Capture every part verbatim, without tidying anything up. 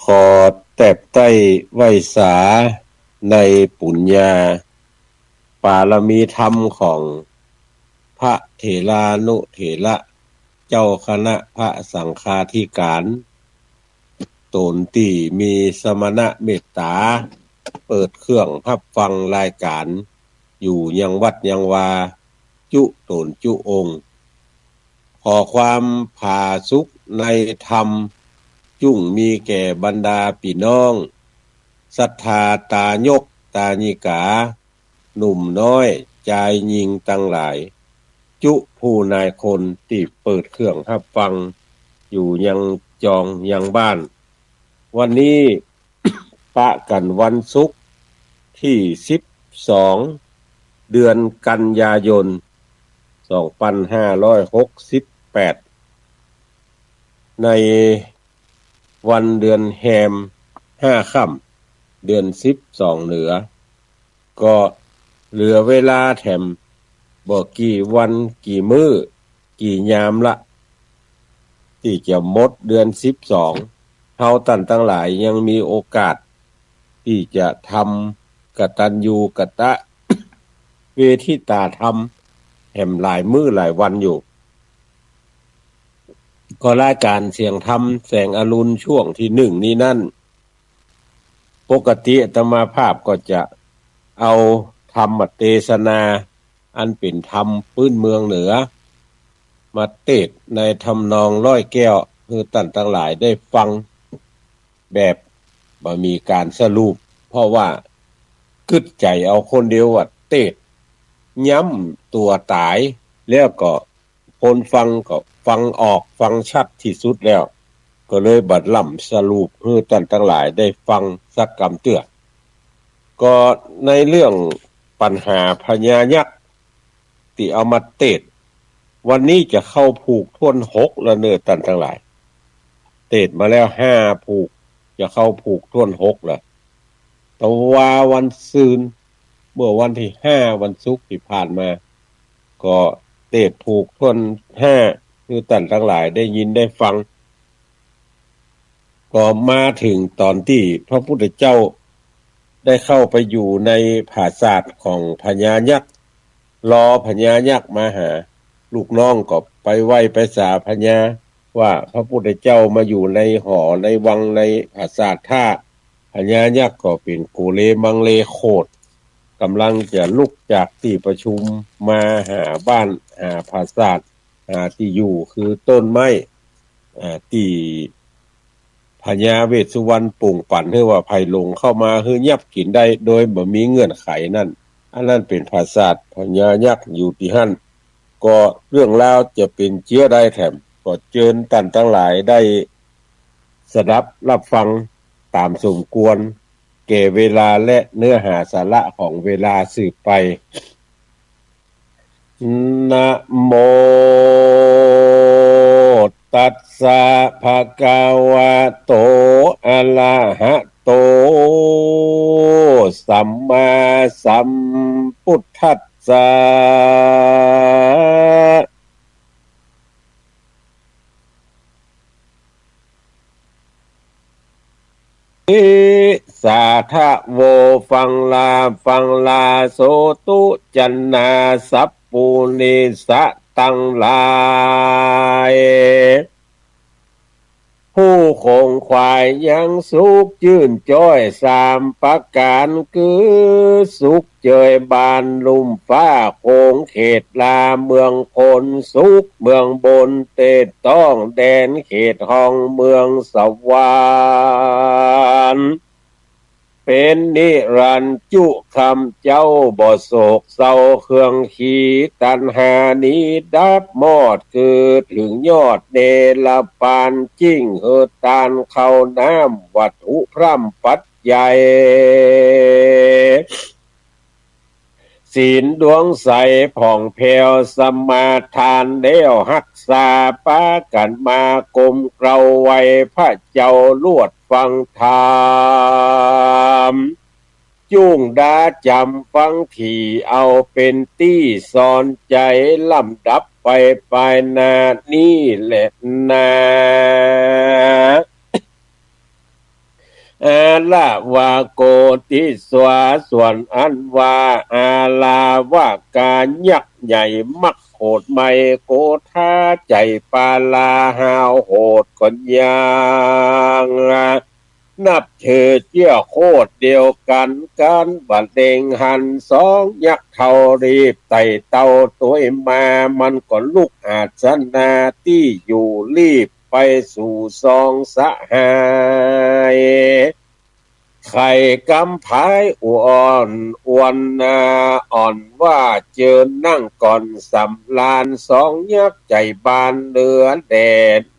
ขอแตบใต้ไหว้สาในปุญญาปารมีธรรมของพระเถรานุเถระ เจ้าคณะพระสังฆาธิการ ต๋นตี้มีสมณะเมตต๋า เปิดเครื่องฮับฟังรายก๋าน อยู่ยังวัดยังวา จุต๋นจุองค์ ขอความผาสุกในธรรม จุ่งมีแก่บรรดาปี้น้อง ศรัทธาตายกตายิกา หนุ่มน้อยจายญิงตังหลาย จุผู้นายคนตี้เปิดเครื่องฮับฟัง อยู่ยังจองยังบ้าน วันนี้ปะกั๋นวันศุกร์ตี้สิบสอง เดือนกันยายน สองปันห้าร้อยหกสิบแปด ในวันเดือนแฮมห้าค่ำ เดือนสิบสองเหนือ ก็เหลือเวลาแถมบ่กี่วันกี่มื้อกี่ยามละ ตี้จะหมดเดือนสิบสอง เฮาต้านตังหลายยังมีโอกาสตี้จะทำกตัญญูกตเวทิตาธรรมแหมหลายมื้อหลายวันอยู่ ก็รายก๋านเสียงธรรมแสงอรุณช่วงตี้หนึ่งนี้นั้น ปกติอาตมาภาพก็จะเอาธรรมเตสนา อันเป๋นธรรมปื๊นเมืองเหนือ มาเตสน์ในทำนองร้อยแก้ว หื้อต้านตังหลายได้ฟังแบบบ่มีก๋านสรุป เพราะว่ากึ๊ดใจ๋เอาคนเดียวว่าเตสน์ย้ำตั๋วต๋าย แล้วก็คนฟังก็ฟังออกฟังชัดตี้สุดแล้ว ก็เลยบ่ล่ำสรุปหื้อต้านตังหลายได้ฟังสักกำเตื้อ ก็ในเรื่องปัญหาพญายักษ์ตี้เอามาเตสน์ วันนี้จะเข้าผูกถ้วนหกแล้วเน่อต้านตังหลาย เตสน์มาแล้วห้าผูก จะเข้าผูกถ้วนหกแล้ว แต่ว่าวันซืน เมื่อวันตี้ห้า วันศุกร์ตี้ผ่านมา ก็เตสน์ผูกถ้วนห้า หื้อต้านตังหลายได้ยินได้ฟัง ก็มาเถิงต๋อนตี้พระพุทธเจ้าได้เข้าไปอยู่ในผาสาทของพญายักษ์ รอพญายักษ์มาหา ลูกน้องก็ไปไหว้ไปสาพญาว่าพระพุทธเจ้ามาอยู่ในหอในวังในผาสาทถ้า พญายักษ์ก็เป๋นโกเลมังเลโขด ก่ำลังจะลุกจากตี้ประชุมมาหาบ้านหาผาสาท หาตี้อยู่คือต้นไม้ อ่า ตี้พญาเวสสุวรรณปรุงปั๋นหื้อว่าใผหลงเข้ามาหื้อยับกิ๋นได้โดยบ่มีเงื่อนไขนั้น อันนั้นเป๋นผาสาทพญายักษ์อยู่ตี้หั้น ก็เรื่องราวจะเป๋นเจื้อใดแถม ก็เจิญต้านตังหลายได้สดับฮับฟังต๋ามสมควรแก่เวลาและเนื้อหาสาระของเวลาสืบไป นะโมตัสสะ ภะคะวะโต อะระหะโต สัมมาสัมพุทธัสสะ สาธะโว ฟังลา ฟังลา โสตุ จันนา สัพปูริสะตังหลาย ผู้ขงขวายยังสุขจื้นจ้อยสามประก๋าน คือสุขเจยบานลุ่มฟ้าโขงเขตลาเมืองคน สุขเมืองบนเตดต้องแดนเขตห้องเมืองสวรรค์ เป๋นนิรันดร์จุกำเจ้า บ่โศกเศร้าเคืองขี ตัณหานี้ดับมอด คือเถิงยอดเนรปาน จิ่งหื้อตานข้าวน้ำ วัตถุพร่ำปัจจัย ศีลดวงใสผ่องแผ้ว สมาทานแล้วฮักษา ปากั๋นมากรมเกล้าไหว้พระเจ้า ลวดฟังธรรม จุ่งดาจ๋ำฟังถี่ เอาเป๋นตี้สอนใจ๋ ลำดับไปปายหน้านี้แลนา ละวะโกติสวา ส่วนอันว่าอาลาวะกายักษ์ใหญ่มักโหดไมโกธาใจ๋ปาลาห้าวโหดก็ยัง นับถือเจื้อโคตรเดียวกั๋น กั๋นบ่าเล็งหันสองยักษ์เฒ่ารีบไต่เต้าตวยมา มันก็ลุกอาสนะตี้อยู่รีบไปสู่ซองสหาย ใค่กำผายอ่อน อ่อนว่าเจิญนั่งก่อนสำราญ สองยักษ์ใจ๋บานเหลือแด่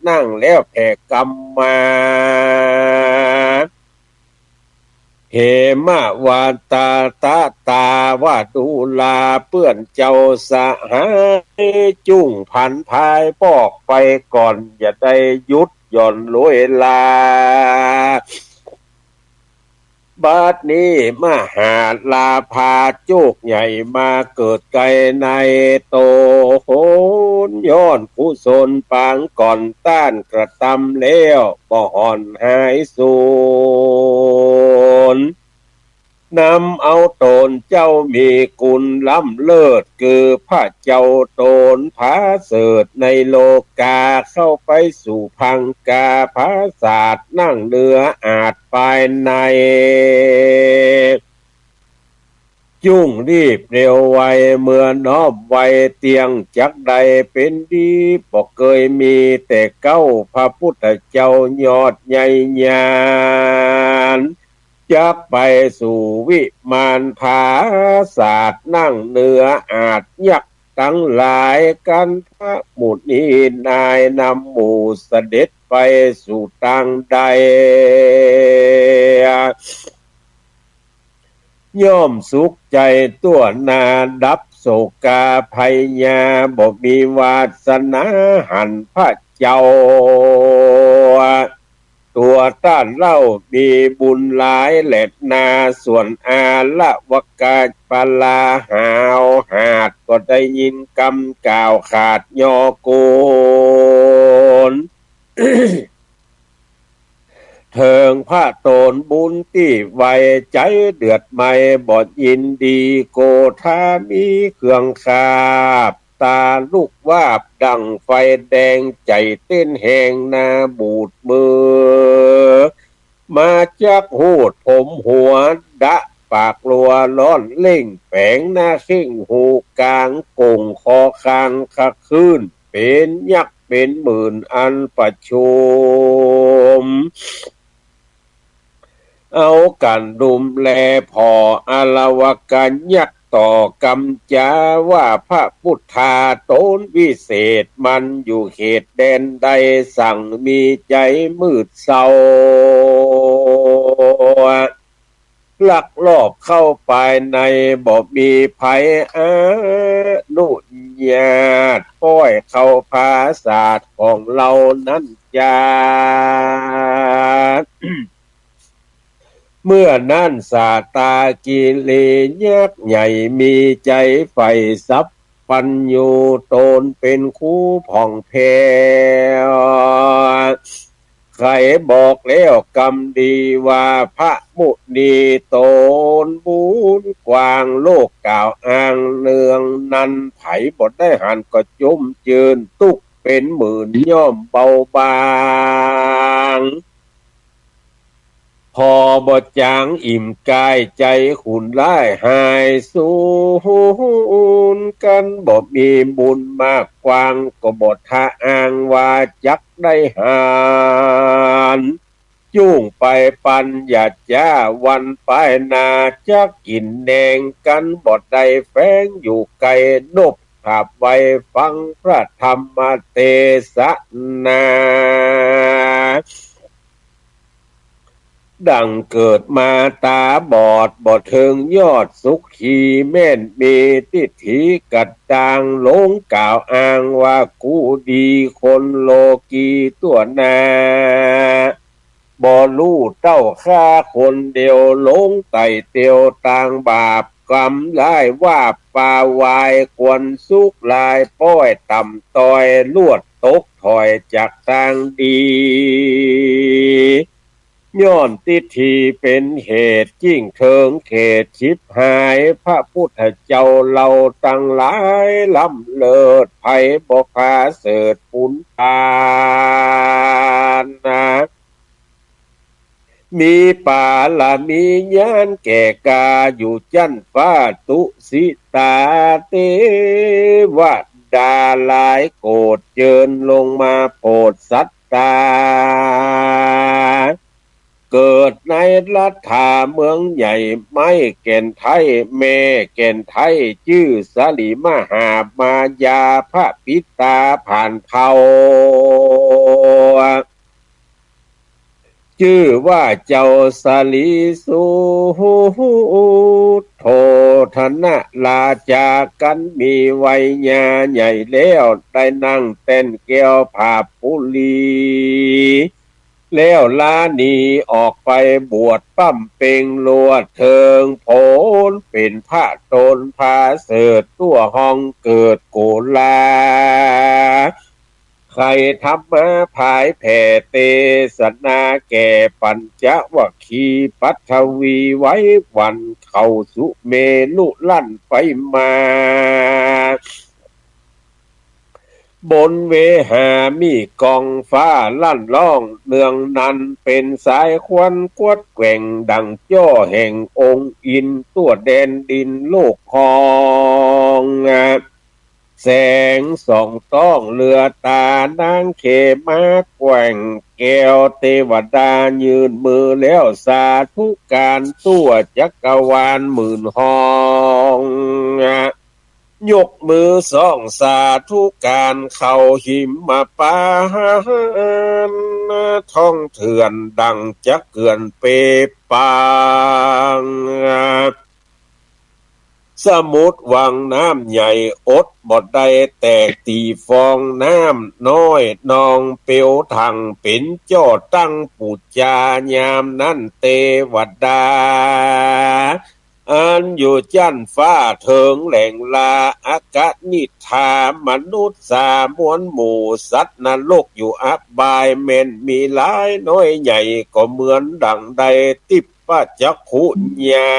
นั่งแล้วแผ่กำมา เหมะวาตาตะตาวะดูรา เปื้อนเจ้าสหาย จุ่งผันพายบอกไปก่อน อย่าได้หยุดหย่อนลุยลา บัดนี้มหาลาภาโจคใหญ่มาเกิดใก้ในต๋น ย้อนกุศลปางก่อนต้านกระตำแล้ว บ่ห่อนหายสูญ นำเอาต๋นเจ้ามีกุณล้ำเลิศ คือพระเจ้าต๋นผาเสริฐในโลกา เข้าไปสู่พังกาผาสาท นั่งเหนืออาจปายใน จุ่งรีบเร็วไว เมื่อน้อมไวเตียงจักได้เป๋นดี บ่เกยมีแต่เก๊า พระพุทธเจ้ายอดใหญ่ญาณ จักไปสู่วิมานผาสาท นั่งเหนืออาจยักษ์ตังหลาย คันธมุนีนายนำหมู่ เสด็จไปสู่ตางใด ย่อมสุขใจ๋ตั้วหน้า ดับโศกาภัยยา บ่มีวาสนาหันพระเจ้า ตั๋วต้านเล่ามีบุญหลายแลนา ส่วนอาละวะกาปลาหาวหาด ก็ได้ยินกำกล่าวขาดยอกูล เถิงพระต๋นบุญตี้ไว ใจ๋เดือดไหม้บ่ยินดี โกธามีเครื่องคาบ ตาลุกวาบดั่งไฟแดง ใจ๋เต้นแฮงหน้าบูดมือ มาจักหูดผมหัว ดะปากลัวร้อนเล่ง แป๋งหน้าเข่งหูกลาง โก่งคอคางคะคลื่น เป๋นยักษ์เป๋นหมื่นอันประชุม เอากั๋นรุมแลผ่อ อาละวะกายักษ์ต่อกำจาว่า พระพุทธาต๋นวิเศษ มันอยู่เขตแดนใด สั่งมีใจ๋มืดเศร้า ลักลอบเข้าภายใน บ่มีใผอนุญาต ป้อยเข้าผาสาทของเฮานั้นจา เมื่อนั้นสาตากิริยักษ์ใหญ่ มีใจ๋ใฝ่สัพพัญญู ต๋นเป๋นครูผ่องแผ้ว ใค่บอกแล้วกำดีว่า พระมุนีต๋นบุญกว้าง โลกกล่าวอ้างเรื่องนั้น ใผบ่ได้หันก็จุ่มจื้น ตุ๊กข์เป๋นหมื่นย่อมเบาบาง ผ่อบ่จางอิ่มกาย ใจ๋ขุนร้ายหายสูญ คันบ่มีบุญมากกว้าง ก็บ่ทะอ้างว่าจักได้หัน จุ่งไปปัญญาจ้า วันปายหน้าจักกิ๋นแหนง คันบ่ได้แฝงอยู่ใก้ นบถาบไหว้ฟังพระธรรมเตสนา ดั่งเกิดมาต๋าบอด บ่เถิงยอดสุขี แม่นมีทิฏฐิกระจ่าง หลงกล่าวอ้างว่ากูดี คนโลกีตั้วหน้า บ่ฮู้เต้าข้าคนเดียว หลงไต่เตียวตางบาป กรรมร้ายวาบปาวาย ควรสุขหลาย ป้อยต่ำต้อย ลวดตกถอยจากตางดี ย้อนทิฏฐิเป๋นเหตุ ยิ่งเถิงเขตฉิบหาย พระปุทธเจ้าเฮาตังหลาย ล้ำเลิศไพร่ประเสริฐปุณณานา มีปารมีญาณแก่กล้า อยู่จั๊นฟ้าตุสิตา เตวดาหลายโกรธ เจิญลงมาโผดสัตตา เกิดในรัฐาเมืองใหญ่ ไม้แก่นไท้ แม่แก่นไท้ จื้อสะหลีมหามายา พระปิตาผ่านเผ่า จื้อว่าเจ้าสะหลีสุโธทนะ ราชากั๋นมีวัยยาใหญ่แล้ว ได้นั่งแต้นแก้วผาบปุรี แล้วลาหนีออกไปบวชบำเพ็ง ลวดเถิงผลเป๋นพระต๋นประเสริฐ ตั๋วห้องเกิดโกลา ใค่ธรรมาผายแผ่ เตสนาแก่ปัญจวัคคีย์ ปัทวีไว้วัน เข้าสุเมรุลั่นไปมา บนเวหามีกองฟ้าลั่นฮ้อง เนืองนั้นเป๋นสายควันกวัดแกว่ง ดั่งจ้อแห่งองค์อินทร์ ตั๋วแดนดินโลกฮ้อง แสงส่องต้องเหลือต๋า นางเขมาแกว่งแก้ว เตวดายื่นมือแล้วสาธุก๋าน ตั๋วจักรวาลหมื่นฮ้อง ยกมือสองสาธุก๋าน เข้าหิมมาปาน ท้องเถื่อนดั่งจะเกื่อนเปปาง สมุทรวังน้ำใหญ่ อดบ่ได้แตก ตี้ฟองน้ำน้อยนองเปว ทั่งเป๋นจ้อตั้งปู๋จา ยามนั้นเตวดา อันอยู่จั๊นฟ้าเถิงแหล่งลา อกนิฏฐามนุษย์สามวลหมู่ สัตว์นรกอยู่อบาย แม่นมีหลายน้อยใหญ่ ก็เหมือนดั่งได้ทิพย์ พระจักขุญา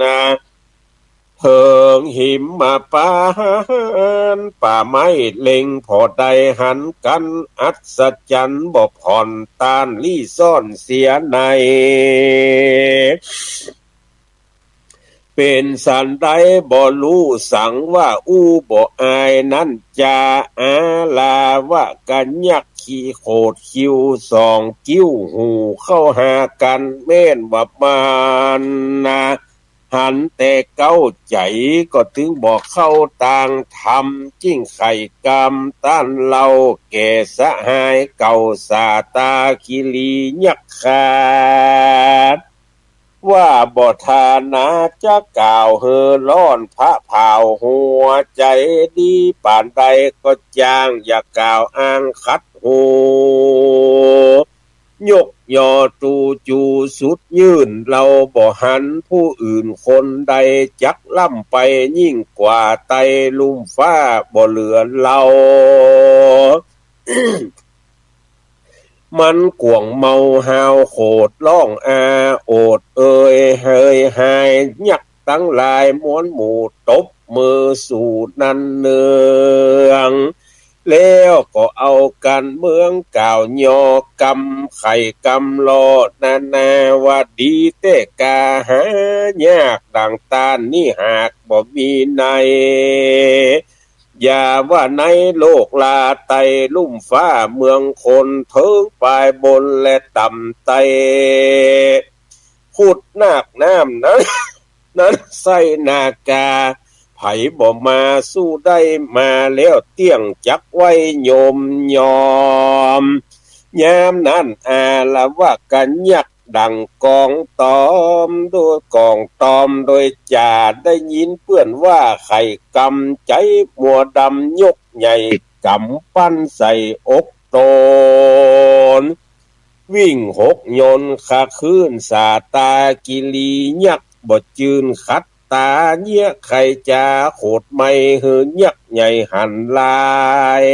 ณ เถิงหิมมาปานป่าไม้ เล็งผ่อได้หันกั๋น อัศจรรย์บ่ผ่อน ต้านลี้ซ่อนเสียใน เป๋นสันใดบ่ฮู้สัง ว่าอู้บ่อายนั้นจา อาละวะกัญญักษ์ ขี้โขดคิ้วสอง คิ้วหูเข้าหากั๋น แม่นว่ามันนา หันแต่เก๊าใจ๋ ก็ตึงบ่เข้าตางธรรม จึ่งไขว่กำต้านเล่า แก่สหายเก่า สาตาคิรียักขา ว่าบ่ทานาจะกล่าวหื้อร้อน พระผ่าวหัวใจ๋ดีปานใด ก็จางอย่ากล่าวอ้างขัดหู ยกยอตู่จู๋สุดยื่น เฮาบ่หันผู้อื่นคนใด จักล้ำไปยิ่งกว่าไตลุ่มฟ้า บ่เหลือเฮา มันก๋วงเมาฮาวโขด ฮ้องอาโอดเอย เฮยฮาย ยักษ์ตังหลายมวลหมู่ ตบมือสู้นันเนือง แล้วก็เอากั๋นเมืองกล่าวยอกำ ไขว่กำลอนานา ว่าดีแต๊กาหายาก ดั่งต้านนี้หากบ่มีใน อย่าว่าในโลกลา ไตลุ่มฟ้าเมืองคน เถิงปายบนและต่ำไต้ ขุดนากน้ำนั้น นั้นไส้นากา ใผบ่มาสู้ได้มาแล้ว เตี้ยงจักไว้โยมยอม ยามนั้นอาละวะกัญญักษ์ ดั่งกองตอมโดย กองตอมโดยจ่า ได้ยินเปื้อนว่าไขว่กำ ใจ๋มัวดำยกใหญ่ ก๋ำปั้นใส่อกต๋น วิ่งหกยนต์คะคลื่น สาตาคิรียักษ์ บ่จืนขัดต๋า เยียะไขว่จ๋าโขดไม้ หื้อยักษ์ใหญ่หันลาย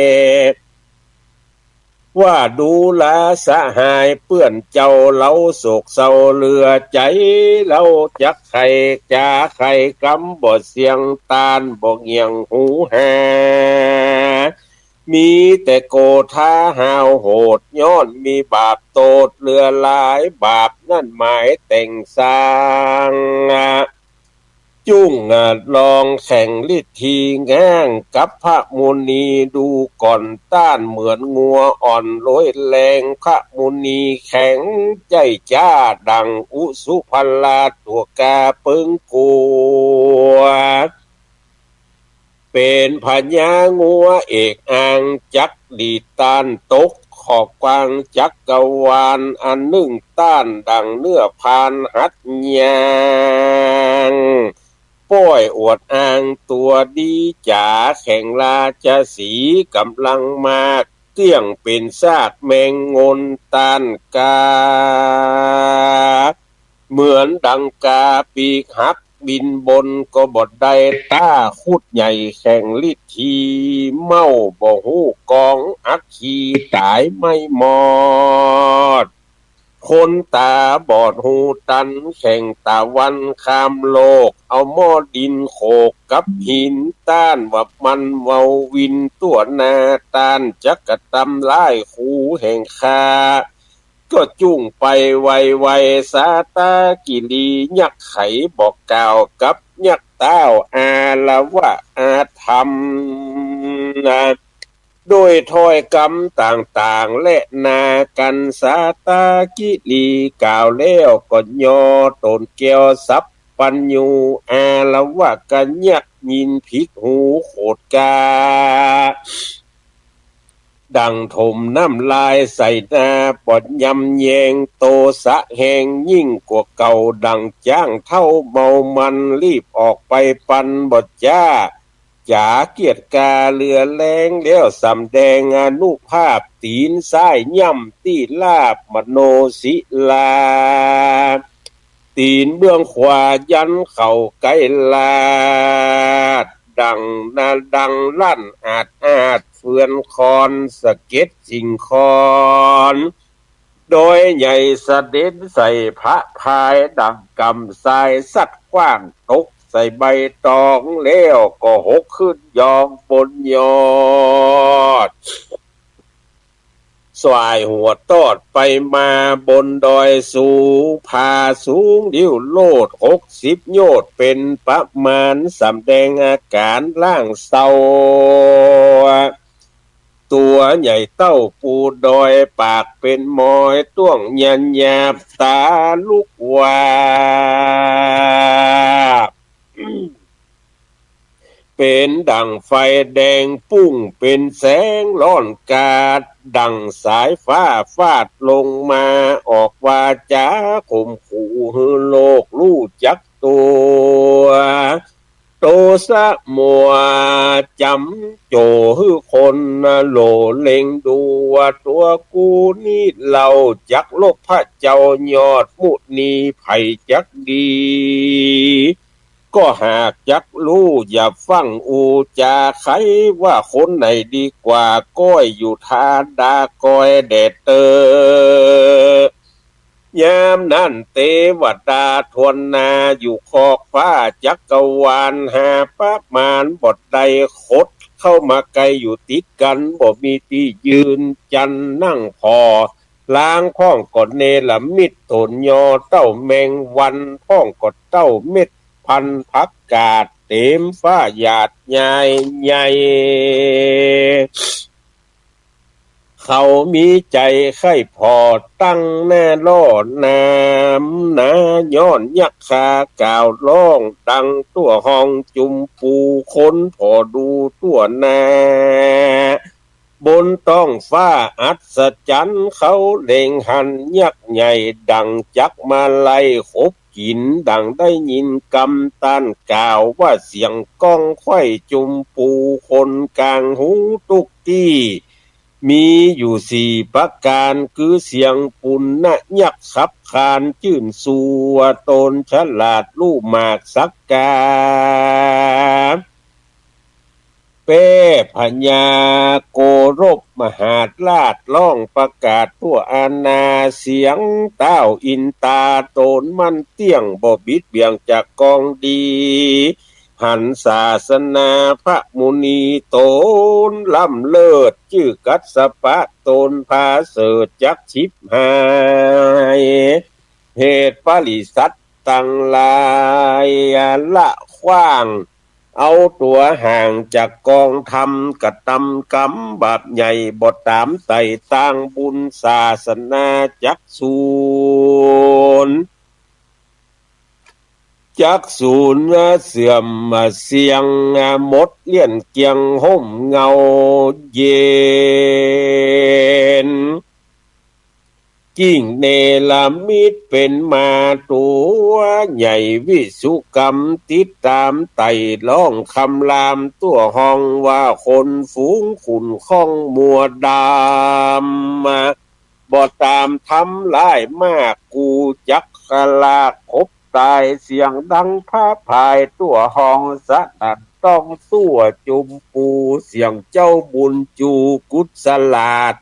ว่าดูราสหายเปื้อนเจ้า เฮาโศกเศร้าเหลือใจ๋ เฮาจักไขจ๋าไขกำบ่เสี้ยง ต้านบ่เงี่ยงหูหา มีแต่โกธาห้าวโหด ย้อนมีบาปโต้ษเหลือหลาย บาปนั้นหมายแต่งสร้าง จุ่งลองแข่งฤทธีง้างกับพระมุนีดูก่อน ต้านเหมือนงัวอ่อนโลยแรง พระมุนีแข็งใจ๊จ๊าดั่งอุสุภราช ตั๋วก๋าเปิงกั๋ว เป๋นพญางัวเอกอ้าง จักดีดต้านตกขอบกว้างจักรวาล อันนึ่งต้านดั่งเนื้อพานหัดย่าง ป้อยอวดอ้างตั๋วดีจ๋า แข่งราชสีห์ก๋ำลังมาก เตี้ยงเป๋นซากแมงงนต้านกา เหมือนดั่งกาปีกหัก บินบนก็บ่ได้ ต้าคุดใหญ่แข่งฤทธี เม้าบ่ฮู้กองอัคคีต๋ายไม่หมด คนต๋าบอดหูตันแข่งตะวันข้ามโลก เอาหม้อดินโขกกับหิน ต้านว่ามันเว้าวินตั๋วหน้า ต้านจักกระตำร้ายคูแห่งข้า ก็จุ่งไปไวๆ สาตากิรียักษ์ไขบอกกล่าวกับยักษ์ต้าว อาละวะอาธรรม โดยถ้อยกำต่างๆ และนากั๋น สาตากิรีกล่าวแล้วก็ย่อต๋นแก้วสัพพัญญู อาละวะกะยักษ์ยินผิดหูโขดกา ดั่งถมน้ำลายใส่หน้า บ่ยำแยง โตสะแฮงยิ่งกว่าเก่า ดั่งจ๊างเฒ่าเมามัน รีบออกไปปันบ่จ๊า จ๋าเกียรติกาเหลือแรง แล้วสำแดงอานุภาพ ตี๋นซ้ายย่ำตี้ลาบมโนศิลา ตี๋นเบื้องขวายันเข้าใก้ลาด ดั่งนาดังลั่นอาดอาด เฟือนคอนสะเก็ดสิ่งคอน ดอยใหญ่สะเด็นใส่พระพาย ดั่งกำทรายซัดขว้างตกใส่ใบตอง แล้วก็หกขึ้นยองบนยอด สายหัวตอดไปมาบนดอยสูง ผาสูงดิ้วโลดหกสิบโยชน์เป๋นประมาณ สำแดงอาก๋านร่างเศร้า ตั๋วใหญ่เต้าปูดอย ปากเป๋นมอย ต้วงยันหยาบ ต๋าลุกวาบ เป๋นดั่งไฟแดงปุ้ง เป๋นแสงร้อนกาด ดั่งสายฟ้าฟาดลงมา ออกวาจ๋าข่มขู่หื้อโลกฮู้จักตั๋ว โตสะมัวจ๋ำโจ้หื้อคนโหล่เล็งดูว่าตั๋วกูนี้เล่า จักลบพระเจ้ายอดมุนี ใผจักดี ก็หากจักฮู้อย่าฟั่งอู้จ๋าใคร ว่าคนไหนดีกว่า ก้อยอยู่ธาดาก้อยแดดเตอ ยามนั้นเตวดาทวนนาอยู่ขอบฟ้าจักรวาล หาประมาณบ่ได้ ขดเข้ามาใก้อยู่ติดกั๋น บ่มีตี้ยืนจันนั่งผ่อ ลางพ่องก็เนรมิตต๋นยอเต้าแมงวัน พ่องก็เต้าเม็ดพันธุ์ผักกาด เต๋มฟ้าหยาดยายใหญ่ เขามีใจ๋ใค่ผ่อตั้งหน้าล่อน้ำนา ย้อนยักษ์คากล่าวฮ้องดังตั๋วฮ้องจุมปู คนผ่อดูตั๋วหน้า บนต๊องฟ้าอัศจรรย์ เขาเล็งหันยักษ์ใหญ่ดั่งจักมาไล่ขบกิ๋น ดั่งได้ยินกำต้านกล่าวว่าเสียงก้องไขว้จุมปู คนกลางฮู้ตุ๊กตี้ มีอยู่สี่ประก๋าน คือเสียงปุณณยักษ์ขับขานจื้นสัว ต๋นฉลาดฮู้หมากสักกา แป้พญาโก รบมหาราชร้องประกาศทั่วอาณา เสียงต้าวอินตาต๋นมันเตี้ยง บ่บิดเบี่ยงจากกองดี หันศาสนาพระมุนีต๋นล้ำเลิศ จื้อกัสสปะต๋นผาเสริฐจักฉิบหาย เหตุปริษัทตังหลายละขว้าง เอาตั๋วห่างจากกองธรรม กระตำกรรมบาปใหญ่ บ่ต๋ามไต่ตางบุญ ศาสนาจักสูญ จักสูญเสื่อมเสี้ยง หมดเลี้ยนเกี้ยงห่มเงาเย็น ยิ่งเนรมิตเป๋นมาตั๋วใหญ่วิสุกรรม ติดต๋ามไต่ฮ้องคำราม ตั๋วฮ้องว่าคนฝูงขุ่นข้องมัวดำ บ่ต๋ามทำร้ายมาก กูจักขลาดขบต๋าย เสียงดังผาผาย ตั๋วฮ้องสนั่นต้องสั่วจุมปู เสียงเจ้าบุญจูกุศลาด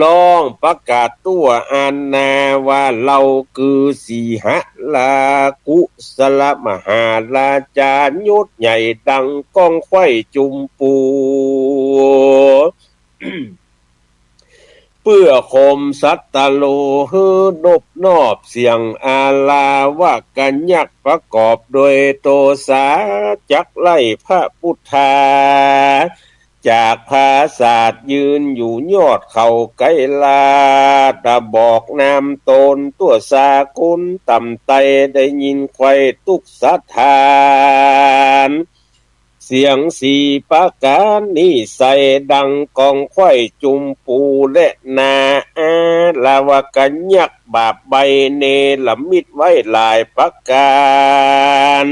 ร้องประกาศทั่วอาณาว่า เฮาคือสีหรากุศลมหาราชา ยศใหญ่ดังก้องไขว้จุมปู เปื้อข่มสัตตโลหื้อนบนอบ เสียงอาลาวะกะยักประกอบโดยโตสา จักไล่พระพุทธา จากผาสาทยืนอยู่ยอดเขาไกรลาด บอกนามต๋นตั๋วสากุลต่ำไต้ ได้ยินไขว้ตุ๊กสถาน เสียงสี่ประก๋านนี้ใส่ดังก้องไขว้จุมปู และนาอาลาวะกะยักบาปใบ้เนรมิตไว้หลายประก๋าน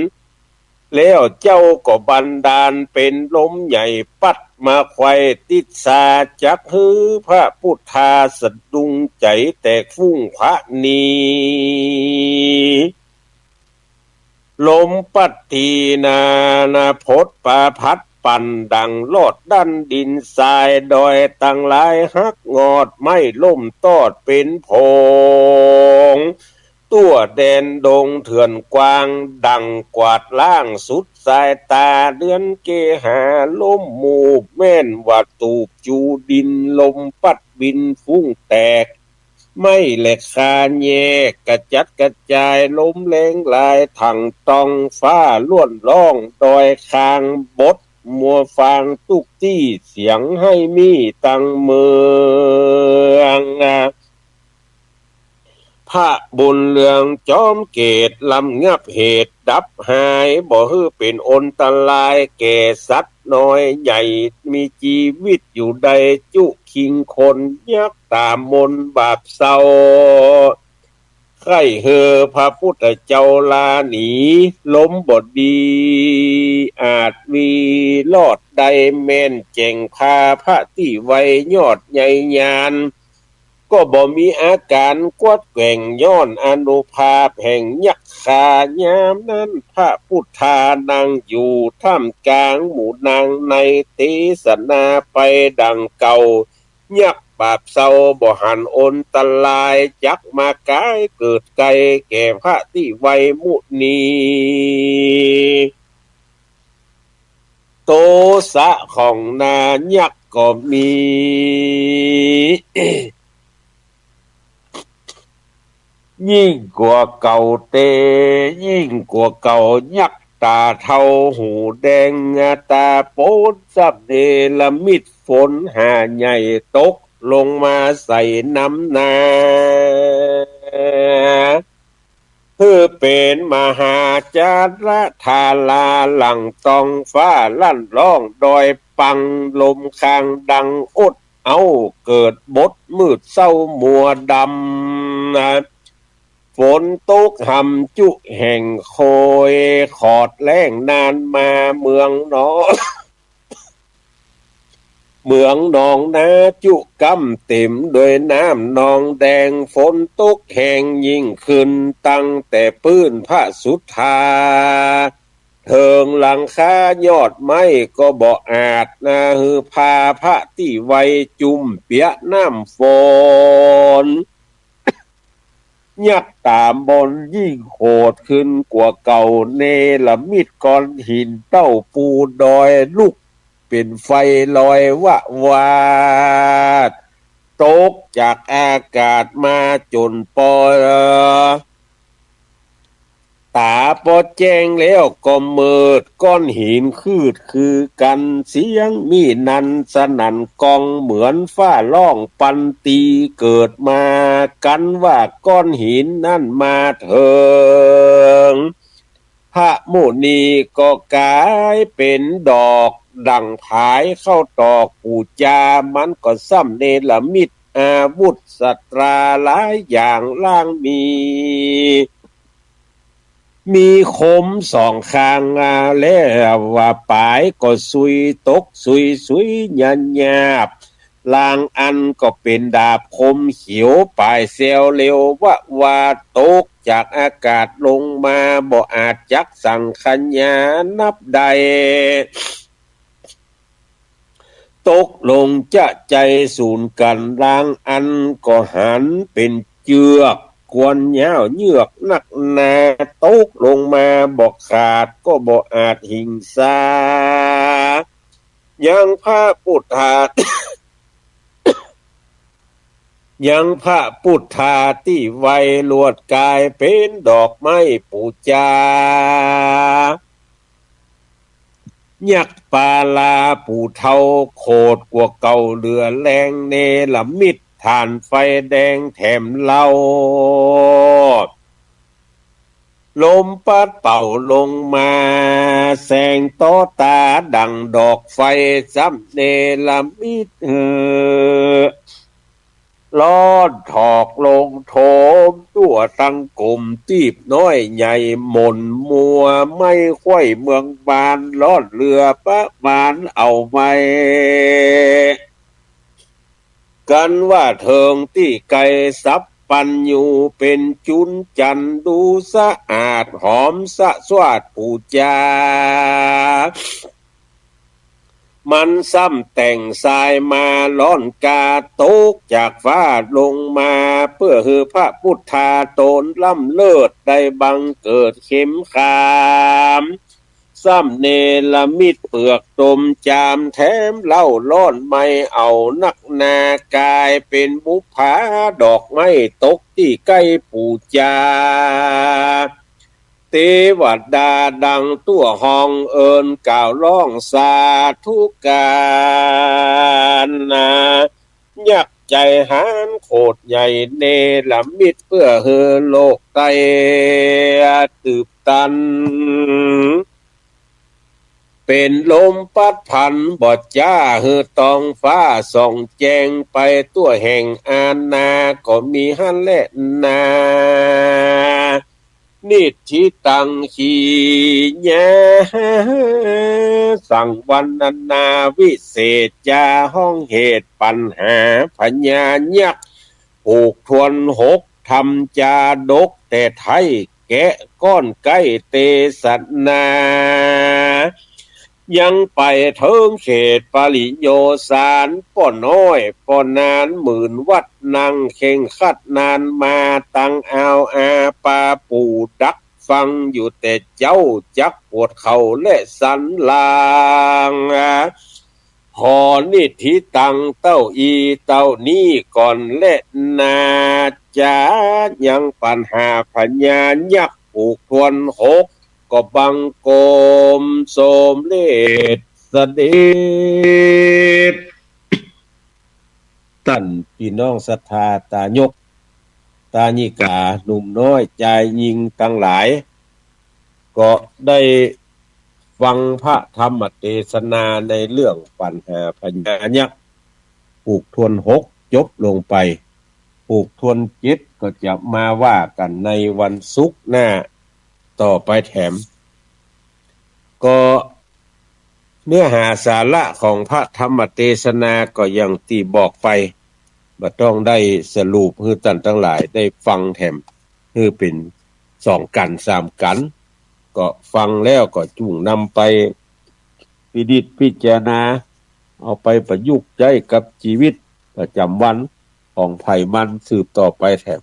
แล้วเจ้าก็บันดาลเป๋นลมใหญ่ปั๊ดมาไขว้ติสสา จักหื้อพระพุทธาสะดุ้งใจ๋แตกฟุ้งขวาหนี ลมปั๊ดทีนานาพดปาพัดปั่นดั่งลอดดั้นดินทราย ดอยตังหลายหักงอด ไม้ล้มตอดเป๋นผง ตั๋วแดนดงเถื่อนกว้าง ดั่งกวาดล้างสุดสายต๋า เฮือนเกหาล้มหมู่บ แม่นว่าตูบจูดิน ลมปั๊ดบินฟุ้งแตก ไม้แหลกคาแยกกระจัดกระจาย ลมแรงหลายถังต้อง ฟ้าล้วนร้องดอยคางบด มัวฟางตุ๊กตี้ เสียงไห้มีตังเมือง พระบุญเรืองจอมเกต ระงับเหตุดับหาย บ่หื้อเป๋นอันตรายแก่สัตว์น้อยใหญ่ มีจีวิตอยู่ได้จุคิงคน ยักต๋ามนบาปเศร้า ใค่หื้อพระพุทธเจ้าลาหนี ลมบ่ดีอาจวีรอดได้ แม่นแจ๋งพาพระตี้ไวยอดใหญ่ญาณ ก็บ่มีอาก๋านกวัดแกว่ง ย้อนอานุภาพแห่งยักขายามนั้น พระพุทธานั่งอยู่ท่ามกลางหมู่นาง ในเตสนาไปดั่งเก่า ยักบาปเศร้าบ่หันอันตราย จักมากายเกิดไกลแก่พระตี้ไวยมุนี โตสะของนายักก็มี ยิ่งกว่าเก่าเต ยิ่งกว่าเก่า ยักต๋าเทาหูแดง ต๋าโป๋นซ้ำเนรมิตฝนหาใหญ่ตกลงมาใส่น้ำนา หื้อเป๋นมหาจาระธารา หลั่งต้องฟ้าลั่นร้องดอยปัง ลมคางดังอด เอ้า เกิดบดมืดเศร้ามัวดำ ฝนตกหำจุแห่งโคย ขอดแล้งนานมา เมืองหนอง เมืองหนองนาจุก้ำเต๋มด้วยน้ำนองแดง ฝนตกแฮงยิ่งขึ้น ตั้งแต่ปื้นพระสุธา เถิงหลังคายอดไม้ก็บ่อาจนา หื้อผ่าพระตี้ไว้จุ่มเปียะน้ำฝน ยักษ์ต๋ามบนยิ่งโหดขึ้นกว่าเก่า เนรมิตก้อนหินเต้าปูดอยลุกเป๋นไฟลอยวะวาด ตกจากอากาศมาจ๋นปอ ต๋าปอแจ้งแล้วก็มืด ก้อนหินคืดคือกั๋น เสียงมีนันสนั่นก้อง เหมือนฟ้าฮ้องปันตี เกิดมากั๋นว่าก้อนหินนั้นมาเถิง พระมุนีก็ก๋ายเป๋นดอกดั่งผายเข้าตอกปู๋จา มันก็ซ้ำเนรมิตอาวุธสัตราหลายอย่างล้างมี มีคมสองข้าง อ่า แล้วว่าป๋ายก็สุยตกสุยสุยหยาบหยาบ ลางอันก็เป๋นดาบคมเขียวป๋ายแซวเร็ววะวาด ตกจากอากาศลงมาบ่อาจจักสังขยานับได้ ตกลงจะใจ๋สูนกั๋น ลางอันก็หันเป๋นเจือก กวนยาวเยือกนักหนา ตกลงมาบ่ขาดก็บ่อาจหิงสา ยังพระปุทธา ยังพระปุทธาตี้ไว้ลวดก๋ายเป๋นดอกไม้ปู๋จา ยักษ์ปาลาผู้เฒ่าโขดกว่าเก่าเหลือแรง เนรมิตถ่านไฟแดงแถมเล่า ลมปัดเป่าลงมาแสงต่อต๋าดั่งดอกไฟ ซ้ำเนรมิตหื้อ ร้อนถอกลงโถม ตั้วตังกลุ่มตีบน้อยใหญ่หม่นมัว ไม้ไขว้เมืองบาน ร้อนเหลือประมาณเอาไว้ กั๋นว่าเถิงตี้ไก๋ สัพพัญญูเป๋นจุลจันทร์ ดูสะอาดหอมสะสวาดปู๋จา มันซ้ำแต่งทรายมา ร้อนกาตกจากฟ้าลงมา เปื้อหื้อพระปุทธาต๋นล้ำเลิศได้บังเกิดเข้มขาม ซ้ำเนรมิตเปลือกตมจามแถมเล่า ร้อนไหม้เอานักหนา ก๋ายเป๋นบุปผาดอกไม้ตกตี้ใก้ปู๋จา เตวดาดังตั้วฮ้องเอิ้นกล่าวร้องสาธุก๋านนา ยักษ์ใจ๋หาญโขดใหญ่ เนรมิตเปื้อหื้อโลกใต้ตื่บตัน เป๋นลมปั๊ดผันบ่จ้า หื้อต๊องฟ้าส่องแจ้งไป ตั้วแห่งอาณาก็มีหั้นแลนา นิฏฐิตัง ขีญา สัง วรรณนาวิเศษจา ฮ้องเหตุปัญหาพญายักษ์ ผูกถ้วนหก ทำจาดกแต่ไท้ แกะก้อนใก้เตสนา ยังไปเถิงเขตปริโยสาร ป้อน้อยป้อนานหมื่นวัด นั่งเคร่งครัดนานมา ตังเอาอาปาปู่ดักฟังอยู่แต่เจ๊า จักปวดเข่าและสันหลัง ขอนิฏฐิตังเต้าอี้เต้านี้ก่อนแลนาจ๊ะ ยังปัญหาพญายักษ์ผูกถ้วนหก ก็บังคมสมเร็จเสด็จ ต้านปี้น้องศรัทธาตายก ตายิกา หนุ่มน้อยจายญิงตังหลาย ก็ได้ฟังพระธรรมเตสนาในเรื่องปัญหาพญายักษ์ ผูกถ้วนหก จบลงไป ผูกถ้วนเจ็ด ก็จะมาว่ากั๋นในวันศุกร์หน้าต่อไปแถม ก็เนื้อหาสาระของพระธรรมเตสนาก็อย่างตี้บอกไป บ่ต้องได้สรุปหื้อต้านตังหลายได้ฟังแถม หื้อเป๋นสองกั๋นสามกั๋น ก็ฟังแล้วก็จุ่งนำไปพินิจพิจารณา เอาไปประยุกต์ใจ๊กับจีวิตประจ๋ำวันของใผมันสืบต่อไปแถม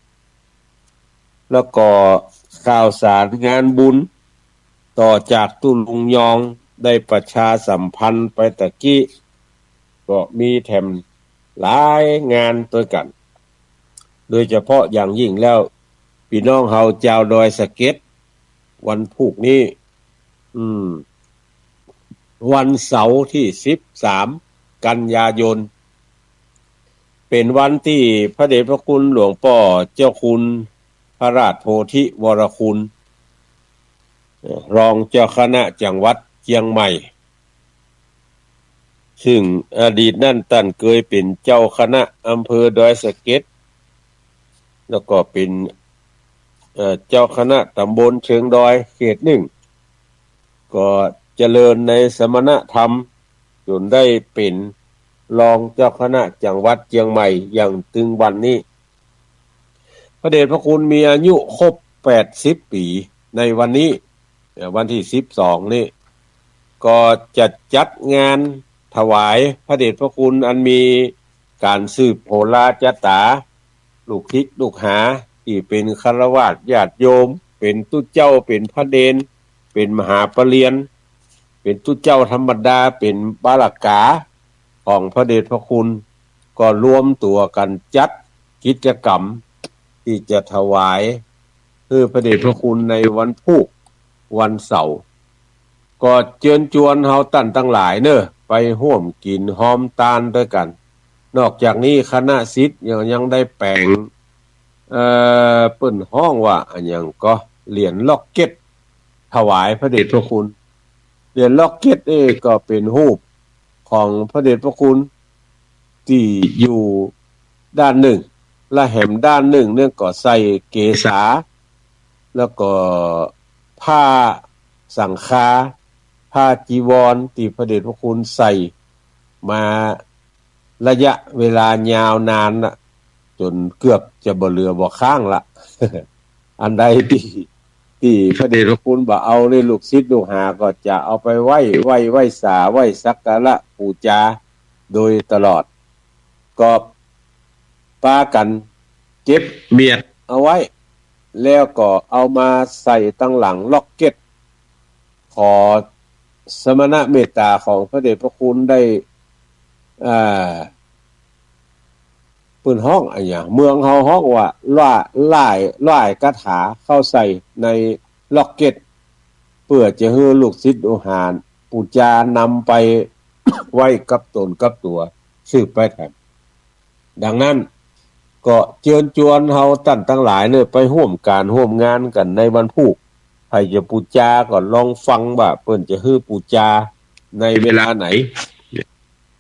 แล้วก็ข่าวสารงานบุญ ต่อจากตุ๊ลุงยองได้ประชาสัมพันธ์ไปตะกี้ก็มีแถมหลายงานตวยกั๋น โดยเฉพาะอย่างยิ่งแล้ว ปี้น้องเฮาจาวดอยสะเก็ด วันพูกนี้ อืม วันเสาร์ตี้สิบสาม กันยายน เป๋นวันตี้พระเดชพระคุณหลวงป้อเจ้าคุณพระราชโพธิวรคุณ เอ่อ รองเจ้าคณะจังหวัดเจียงใหม่ ซึ่งอดีตนั้นต้านเกยเป๋นเจ้าคณะอำเภอดอยสะเก็ด แล้วก็เป๋น เอ่อ เจ้าคณะต๋ำบลเชิงดอยเขตหนึ่ง ก็เจริญในสมณธรรมจ๋นได้เป๋นรองเจ้าคณะจังหวัดเจียงใหม่อย่างตึงวันนี้ พระเดชพระคุณมีอายุครบแปดสิบปี๋ในวันนี้ เอ่อ วันตี้สิบสองนี้ ก็จะจัดงานถวายพระเดชพระคุณอันมีก๋านสืบโหราจะต๋า ลูกศิษย์ลูกหาตี้เป๋นฆราวาสญาติโยม เป๋นตุ๊เจ้า เป๋นพระเณร เป๋นมหาปเรียร เป๋นตุ๊เจ้าธรรมดา เป๋นบาลกาของพระเดชพระคุณ ก็รวมตั๋วกั๋นจัดกิจกรรมตี้จะถวายหื้อพระเดชพระคุณในวันพูกวันเสาร์ ก็เจิญจวนเฮาต้านตังหลายเน่อ ไปฮ่วมกิ๋นฮอมตานตวยกั๋น นอกจากนี้คณะศิษย์ยัง ยังได้แป๋ง เอ่อ เปิ้นฮ้องว่าอะหยังก็ เหรียญล็อกเก็ต ถวายพระเดชพระคุณ เหรียญล็อกเก็ตเองก็เป๋นฮูปของพระเดชพระคุณตี้อยู่ด้านนึ่ง และแหมด้านนึ่งเนี่ยก็ใส่เกศา แล้วก็ผ้าสังฆา ผ้าจีวรตี้พระเดชพระคุณใส่มา ระยะเวลายาวนานน่ะ จ๋นเกือบจะบ่เหลือบ่ค้างละ อันใดตี้ ตี้พระเดชพระคุณบ่เอานี่ ลูกศิษย์ลูกหาก็จะเอาไปไหว้ ไหว้ ไหว้สา ไหว้สักการะปู๋จาโดยตลอด ก็ปากั๋นเก็บเมียดเอาไว้ แล้วก็เอามาใส่ตังหลังล็อกเก็ต ขอสมณะเมตต๋าของพระเดชพระคุณได้ อ่า เปิ้นฮ้องอะหยัง เมืองเฮาฮ้องว่า ล่า ล่าย ล่ายคาถาเข้าใส่ในล็อกเก็ต เปื้อจะหื้อลูกศิษย์ลูกหาปู๋จานำไปไหว้กับต๋นกับตั๋วสืบไปแถม ดังนั้น ก็เจิญจวนเฮาต้านตังหลายเนี่ย ไปฮ่วมก๋านฮ่วมงานกั๋นในวันพูก ใผจะปู๋จาก็ลองฟังว่าเปิ้นจะหื้อปู๋จาในเวลาไหน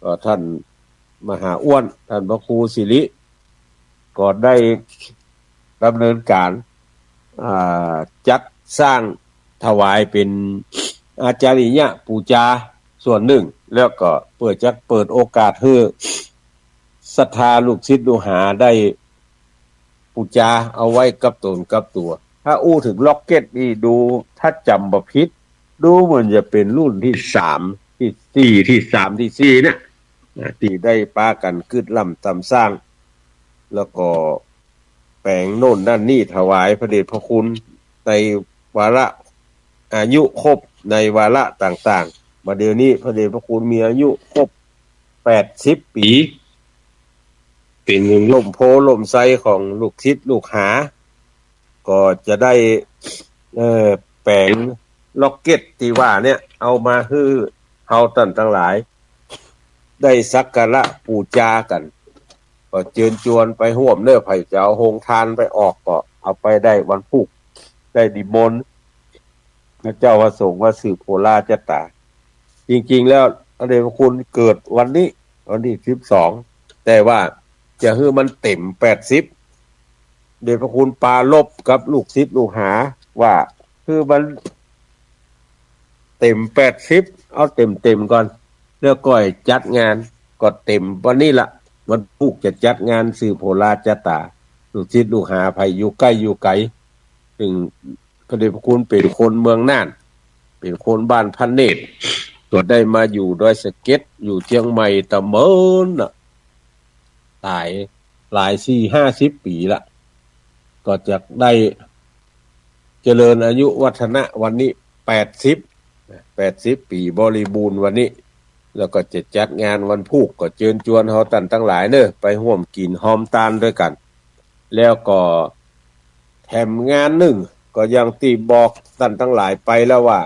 ก็ต้านมหาอ้วน ต้านพระครูสิริ ก็ได้ดำเนินก๋าน อ่า จัดสร้างถวายเป๋นอาจาริยปู๋จาส่วนนึ่ง แล้วก็เปื้อจะเปิดโอกาสหื้อศรัทธาลูกศิษย์ลูกหาได้ปู๋จาเอาไว้กับต๋นกับตั๋ว ถ้าอู้เถิงล็อกเก็ตนี่ ดู ถ้าจ๋ำบ่ผิด ดูเหมือนจะเป๋นรุ่นตี้สาม ตี้สี่ ตี้สาม ตี้สี่เนี่ย นะ ตี้ได้ปากั๋นกึ๊ดล่ำต๋ามสร้าง แล้วก็แป๋งโน่นนั่นนี่ถวายพระเดชพระคุณในวาระอายุครบ ในวาระต่างๆ บ่าเดี่ยวนี้พระเดชพระคุณมีอายุครบแปดสิบปี๋ เป๋นร่มโพธิ์ร่มไทรของลูกศิษย์ลูกหา ก็จะได้ เอ่อ แป๋งล็อกเก็ตตี้ว่าเนี่ย เอามาหื้อเฮาต้านตังหลาย ได้สักการะปู๋จากั๋น ก็เจิญจวนไปฮ่วมเน่อ ใผจะเอาโฮงตานไปออกก็เอาไปได้วันพูก ได้นิมนต์พระเจ้าพระสงฆ์มาสืบโหราจะต๋า จริงๆ แล้วพระเดชพระคุณเกิดวันนี้ วันตี้สิบสอง แต่ว่าจะหื้อมันเต๋มแปดสิบ เดชพระคุณปรารภกับลูกศิษย์ลูกหาว่า หื้อมันเต๋มแปดสิบ เอาเต๋มๆ ก่อน แล้วก่อยจัดงาน ก็เต๋มวันนี้ละ วันพูกจะจัดงานสืบโหราจะต๋า ลูกศิษย์ลูกหาใผอยู่ใก้อยู่ไก๋ ซึ่งพระเดชพระคุณเป๋นคนเมืองน่าน เป๋นคนบ้านพระเนตร ก็ได้มาอยู่ดอยสะเก็ด อยู่เจียงใหม่ตะเมินน่ะ หลาย หลายสี่ห้าสิบปี๋ละ ก็จะได้เจริญอายุวัฒนะวันนี้แปดสิบ แปดสิบปี๋บริบูรณ์วันนี้ แล้วก็จะจัดงานวันพูก ก็เจิญจวนเฮาต้านตังหลายเน่อ ไปฮ่วมกิ๋นฮอมตานตวยกั๋น แล้วก็แถมงานนึ่ง ก็อย่างตี้บอกต้านตังหลายไปแล้วว่า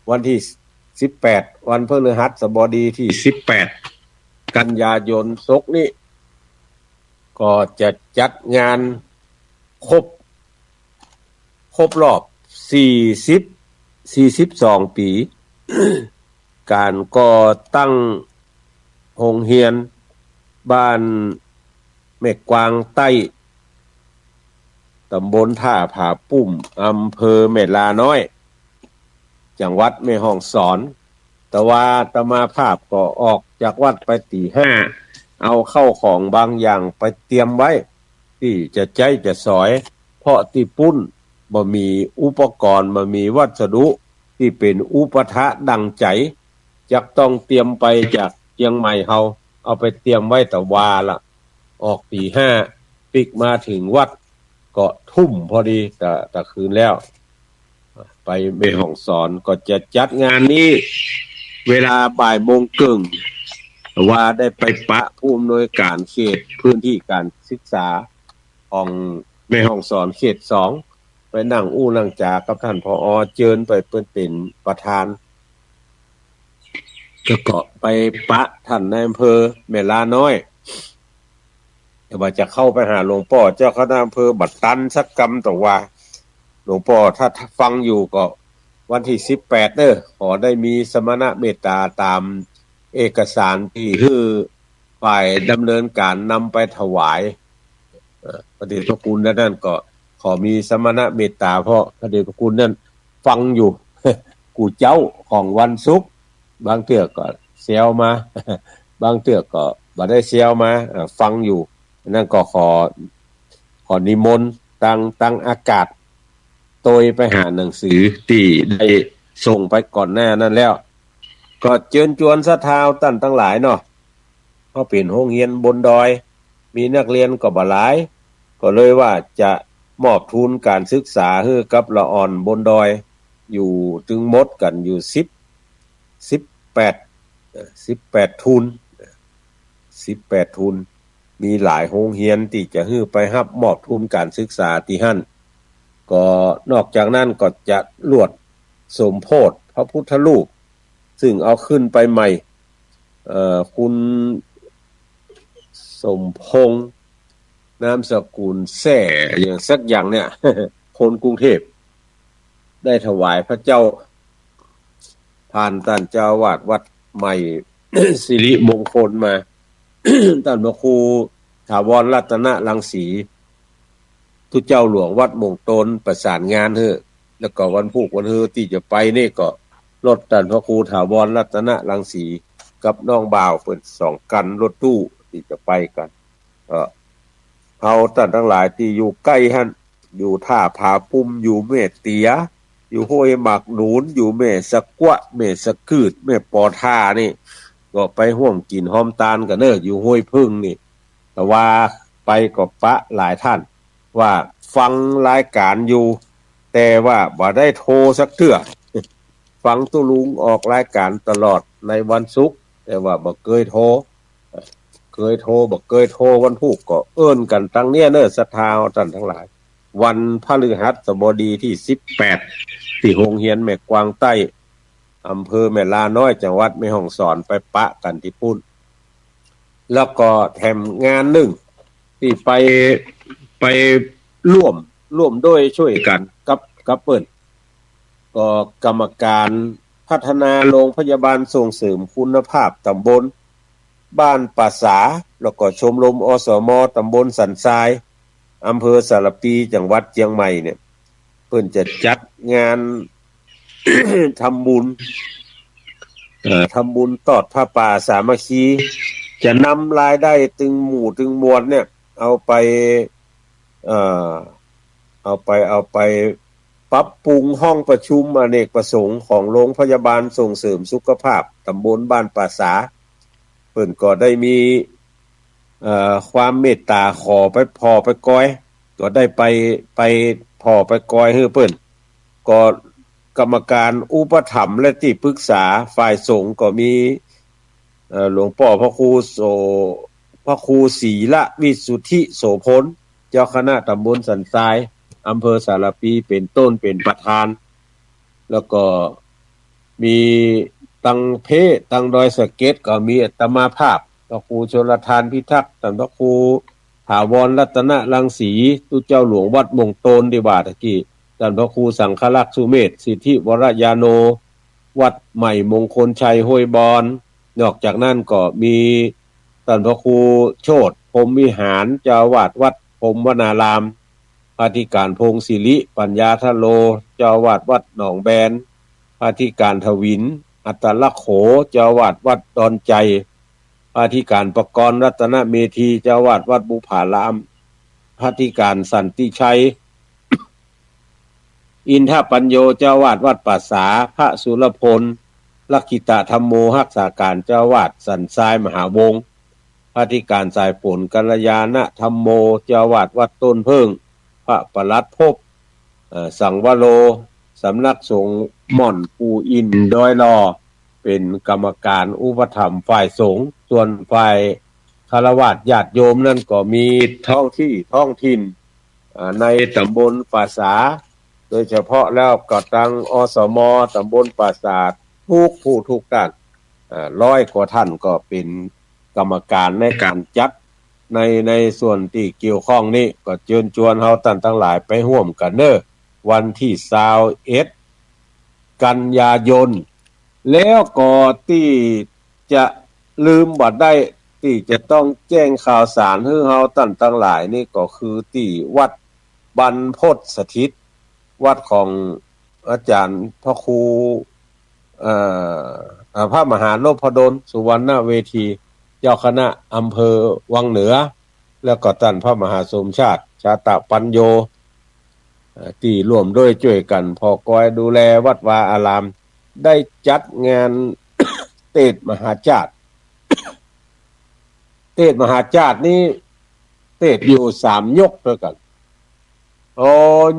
วันตี้สิบแปด วันพฤหัสบดีตี้สิบแปด กันยายนศกนี้ ก็จะจัดงานครบ ครบรอบสี่สิบ สี่สิบสองปี๋ ก๋านก่อตั้งโฮงเฮียนบ้านแม่กวางใต้ ต๋ำบลท่าผาปุ้ม อำเภอแม่ลาน้อย จังหวัดแม่ฮ่องสอน แต่ว่าอาตมาภาพก็ออกจากวัดไปตี๋ห้า เอาเข้าของบางอย่างไปเตรียมไว้ ตี้จะใจ๊จะสอย เพราะตี้ปุ้นบ่มีอุปกรณ์ บ่มีวัสดุตี้เป๋นอุปถะดังใจ๋ จักต้องเตรียมไปจากเจียงใหม่เฮา เอาไปเตรียมไว้ตะวาละ ออกตี๋ห้า ปิ๊กมาเถิงวัดก็ทุ่มพอดี ตะ ตะคืนแล้ว ไปแม่ฮ่องสอนก็จะจัดงานนี้ เวลาบ่ายโมงเกิ่ง ว่าได้ไปปะผู้อำนวยก๋านเขตพื้นตี้ก๋านศึกษาของแม่ฮ่องสอนเขตสอง ไปนั่งอู้นั่งจ๋ากับต้าน ผอ. เจิญไปเปิ้นเป๋นประธาน แล้วก็ไปปะต้านนายอำเภอแม่ลาน้อย แต่ว่าจะเข้าไปหาหลวงป้อเจ้าคณะอำเภอบ่ตันสักกำ แต่ว่าหลวงป้อถ้าฟังอยู่ก็วันตี้สิบแปดเน่อ ขอได้มีสมณเมตตาต๋ามเอกสารตี้หื้อฝ่ายดำเนินก๋านนำไปถวาย เอ่อ พระเดชพระคุณนั้นก็ขอมีสมณเมตตา เพราะพระเดชพระคุณนั้นฟังอยู่ กู้เจ๊าของวันศุกร์ บางเตื้อก็แซวมา บางเตื้อก็บ่ได้แซวมา เอ่อ ฟังอยู่ นั้นก็ขอ ขอนิมนต์ตาง ตางอากาศ โตยไปหาหนังสือตี้ได้ส่งไปก่อนหน้านั้นแล้ว ก็เจิญจวนศรัทธาต้านตังหลายเนาะ เพราะเป๋นโฮงเฮียนบนดอย มีนักเฮียนก็บ่หลาย ก็เลยว่าจะมอบทุนก๋านศึกษาหื้อกับละอ่อนบนดอย อยู่ตึงหมดกั๋นอยู่สิบ สิบแปด เอ่อ สิบแปดทุน สิบแปดทุน มีหลายโฮงเฮียนตี้จะหื้อไปฮับมอบทุนก๋านศึกษาตี้หั้น ก็นอกจากนั้นก็จะลวดสมโภชพระพุทธรูป ซึ่งเอาขึ้นไปใหม่ เอ่อ คุณสมพงษ์ นามสกุลแซ่อย่างสักอย่างเนี่ย คนกรุงเทพฯ ได้ถวายพระเจ้า ผ่านต้านเจ้าอาวาสวัดใหม่ สิริมงคลมา ต้านพระครูถาวรรัตนรังสี ตุ๊เจ้าหลวงวัดม่วงโตนประสานงานหื้อ แล้วก็วันพูกวันฮือตี้จะไปนี่ก็รถต้านพระครูถาวรรัตนรังสีกับน้องบ่าวเปิ้นสองคันรถตู้ตี้จะไปกั๋น ก็ เฮาต้านตังหลายตี้อยู่ใก้หั้น อยู่ท่าผาปุ้ม อยู่แม่เตี๋ย อยู่ห้วยหมากหนุน อยู่แม่สะกั๊วะ แม่สะกืด แม่ปอทานี่ ก็ไปฮ่วมกิ๋นฮอมตานกั๋นเน่อ อยู่ห้วยผึ้งนี่ แต่ว่าไปก็ปะหลายต้าน ว่าฟังรายก๋านอยู่ แต่ว่าบ่ได้โทรสักเตื้อ ฟังตุ๊ลุงออกรายก๋านตลอดในวันศุกร์ แต่ว่าบ่เกยโทร เกยโทร บ่เกยโทรวันพูก ก็เอิ้นกั๋นตังเนี้ยเน่อ ศรัทธาต้านตังหลาย วันพฤหัสบดีตี้สิบแปด ตี้โฮงเฮียนแม่กวางใต้ อำเภอแม่ลาน้อย จังหวัดแม่ฮ่องสอน ไปปะกั๋นตี้ปู๊น แล้วก็แถมงานนึ่งตี้ไป ไปร่วม ร่วมด้วยช่วยกั๋นกับ กับเปิ้น ก็กรรมการพัฒนาโรงพยาบาลส่งเสริมคุณภาพตำบลบ้านป่าสา แล้วก็ชมรม อสม ตำบลสันทราย อำเภอสารภี จังหวัดเจียงใหม่เนี่ย เปิ้นจะจัดงาน ทำบุญ เอ่อ ทำบุญตอดผ้าป่าสามัคคี จะนำรายได้ตึงหมู่ตึงมวลเนี่ย เอาไป เอ่อ เอาไป เอาไป ปรับปรุงห้องประชุมอเนกประสงค์ของโรงพยาบาลส่งเสริมสุขภาพตำบลบ้านป่าสา เปิ้นก็ได้มี เอ่อ ความเมตต๋าขอไปผ่อไปกอย ก็ได้ไป ไปผ่อไปกอยหื้อเปิ้น ก็กรรมการอุปถัมภ์และตี้ปรึกษาฝ่ายสงฆ์ก็มี เอ่อ หลวงป้อพระครูโส พระครูศรีละวิสุทธิโสภณ เจ้าคณะตำบลสันทราย อำเภอสารภี เป๋นต้น เป๋นประธาน แล้วก็มีตังเพ ตังดอยสะเก็ด ก็มีอาตมาภาพ พระครูชลทานพิทักษ์ ต้านพระครูถาวรรัตนรังสี ตุ๊เจ้าหลวงวัดม่วงโตนตี้ว่าตะกี้ ต้านพระครูสังฆลักษณ์สุเมธ สิทธิวรญาโณ วัดใหม่มงคลชัยห้วยบอน นอกจากนั้นก็มีต้านพระครูโชติพรหมวิหาร เจ้าอาวาสวัดพรหมวนาราม พระอธิการพงศิริปัญญาทโล เจ้าอาวาสวัดหนองแบน พระอธิการถวิน อัตลักโข เจ้าอาวาสวัดดอนไจ พระอธิการประกรณ์รัตนเมธี เจ้าอาวาสวัดบุพาราม พระอธิการสันติชัย อินทปัญโญ เจ้าอาวาสวัดป่าสา พระสุรพล ลักขิตะธัมโม ฮักษาการเจ้าอาวาสสันทรายมหาวงศ์ พระอธิการสายฝน กัลยาณะธัมโม เจ้าอาวาสวัดต้นเผิ้ง พระปลัดภพ เอ่อ สังวโร สำนักสงฆ์ม่อนปู่อินดอยหล่อ เป๋นกรรมการอุปถัมภ์ฝ่ายสงฆ์ ส่วนฝ่ายฆราวาสญาติโยมนั้นก็มีท้องที่ท้องถิ่น อ่า ในตำบลป่าสา โดยเฉพาะแล้วก็ตัง อสม ตำบลป่าสา ทุกผู้ทุกต้าน อ่า ร้อยกว่าต้านก็เป๋นกรรมการในก๋านจัด ใน ในส่วนตี้เกี่ยวข้องนี้ ก็เจิญจวนเฮาต้านตังหลายไปฮ่วมกั๋นเน้อ วันตี้ซาวเอ็ด กันยายน แล้วก็ตี้จะลืมบ่ได้ ตี้จะต้องแจ้งข่าวสารหื้อเฮาต้านตังหลายนี้ ก็คือตี้วัดบรรพตสถิต วัดของอาจ๋ารย์พระครู เอ่อ เอ่อ พระมหานพดล สุวรรณเวที เจ้าคณะอำเภอวังเหนือ แล้วก็ต้านพระมหาสมชาติ ชาตปัญโญ เอ่อ ตี้ร่วมด้วยจ้วยกั๋นผ่อกอยดูแลวัดวาอาราม ได้จัดงาน เตสน์มหาชาติ เตสน์มหาชาตินี้ เตสน์อยู่สามยกตวยกั๋น โอ้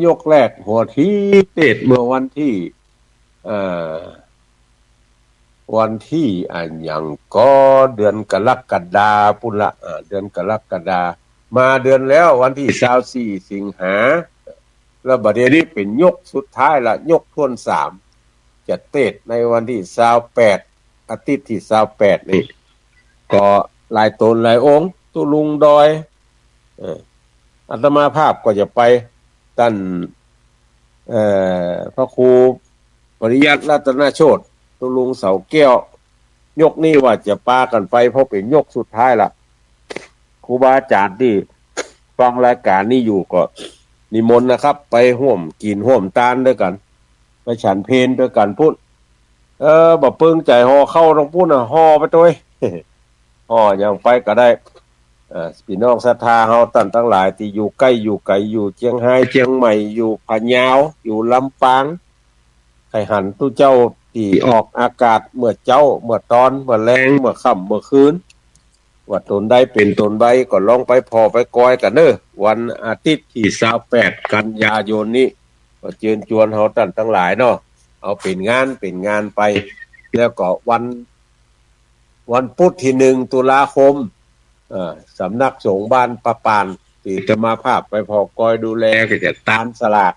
ยกแรกหัวตี้เตสน์เมื่อวันตี้ เอ่อ วันตี้อะหยังก็ เดือนกรกฎาปุ้นละ เอ่อ เดือนกรกฎา มาเดือนแล้ว วันตี้ซาวสี่สิงหา แล้วบัดเดี๋ยวนี้เป๋นยกสุดท้ายละ ยกถ้วนสาม จะเตสน์ในวันตี้ซาวแปด อาทิตย์ตี้ซาวแปดนี่ ก็หลายต๋นหลายองค์ ตุ๊ลุงดอย เอ่อ อาตมาภาพก็จะไป ต้าน เอ่อ พระครูปริยัติรัตนโชติ ตุ๊ลุงเสาแก้ว ยกนี้ว่าจะปากั๋นไป เพราะเป๋นยกสุดท้ายละ ครูบาอาจ๋ารย์ตี้ฟังรายก๋านนี้อยู่ก็นิมนต์นะครับ ไปฮ่วมกิ๋นฮ่วมตานตวยกั๋น ไปฉันเพลตวยกั๋นปุ้น เออ บ่เปิงใจ๋ห่อข้าวตรงปุ้นน่ะ ห่อไปตวย ห่อหยังไปก็ได้ เอ่อ ปี้น้องศรัทธาเฮาต้านตังหลายตี้อยู่ใก้อยู่ไก๋ อยู่เจียงฮาย เจียงใหม่ อยู่พะเยา อยู่ลำปาง ใค่หันตุ๊เจ้าตี้ออกอากาศเมื่อเจ๊า เมื่อตอน เมื่อแลง เมื่อค่ำ เมื่อคืน ว่าต๋นใดเป๋นต๋นใดก็ลองไปผ่อไปกอยกั๋นเน้อ วันอาทิตย์ตี้ซาวแปด กันยายนนี้ ก็เจิญจวนเฮาต้านตังหลายเนาะ เอาเป๋นงานเป๋นงานไป แล้วก็วัน วันพุธตี้หนึ่งตุลาคม เอ่อ สำนักสงฆ์บ้านป่าป่าน ตี้อาตมาภาพไปผ่อกอยดูแลก็จะตานสลาก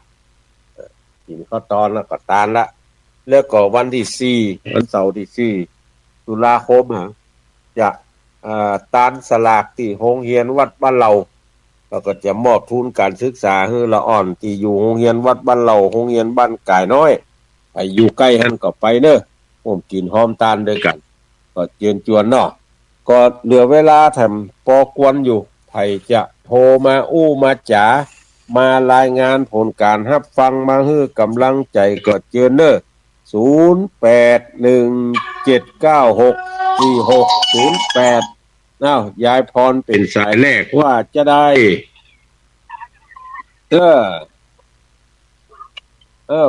เอ่อ กิ๋นข้าวตอนแล้วก็ตานละ แล้วก็วันตี้สี่ วันเสาร์ตี้สี่ตุลาคม ฮะ จะ เอ่อ ตานสลากตี้โฮงเฮียนวัดบ้านเหล่า แล้วก็จะมอบทุนก๋านศึกษาหื้อละอ่อนตี้อยู่โฮงเฮียนวัดบ้านเหล่า โฮงเฮียนบ้านก๋ายน้อย ใผอยู่ใก้หั้นก็ไปเน้อ ฮ่วมกิ๋นฮ่วมตานตวยกั๋น ก็เจิญจวนเนาะ ก็เหลือเวลาแถมปอกวนอยู่ ใผจะโทรมาอู้มาจ๋า มารายงานผลก๋านฮับฟัง มาหื้อก๋ำลังใจ๋ก็เจิญเน้อ ศูนย์แปดหนึ่งเจ็ดเก้าหกสี่หกศูนย์แปด อ้าว ยายพรเป๋นสายแรกว่าจะได้ เออ เออ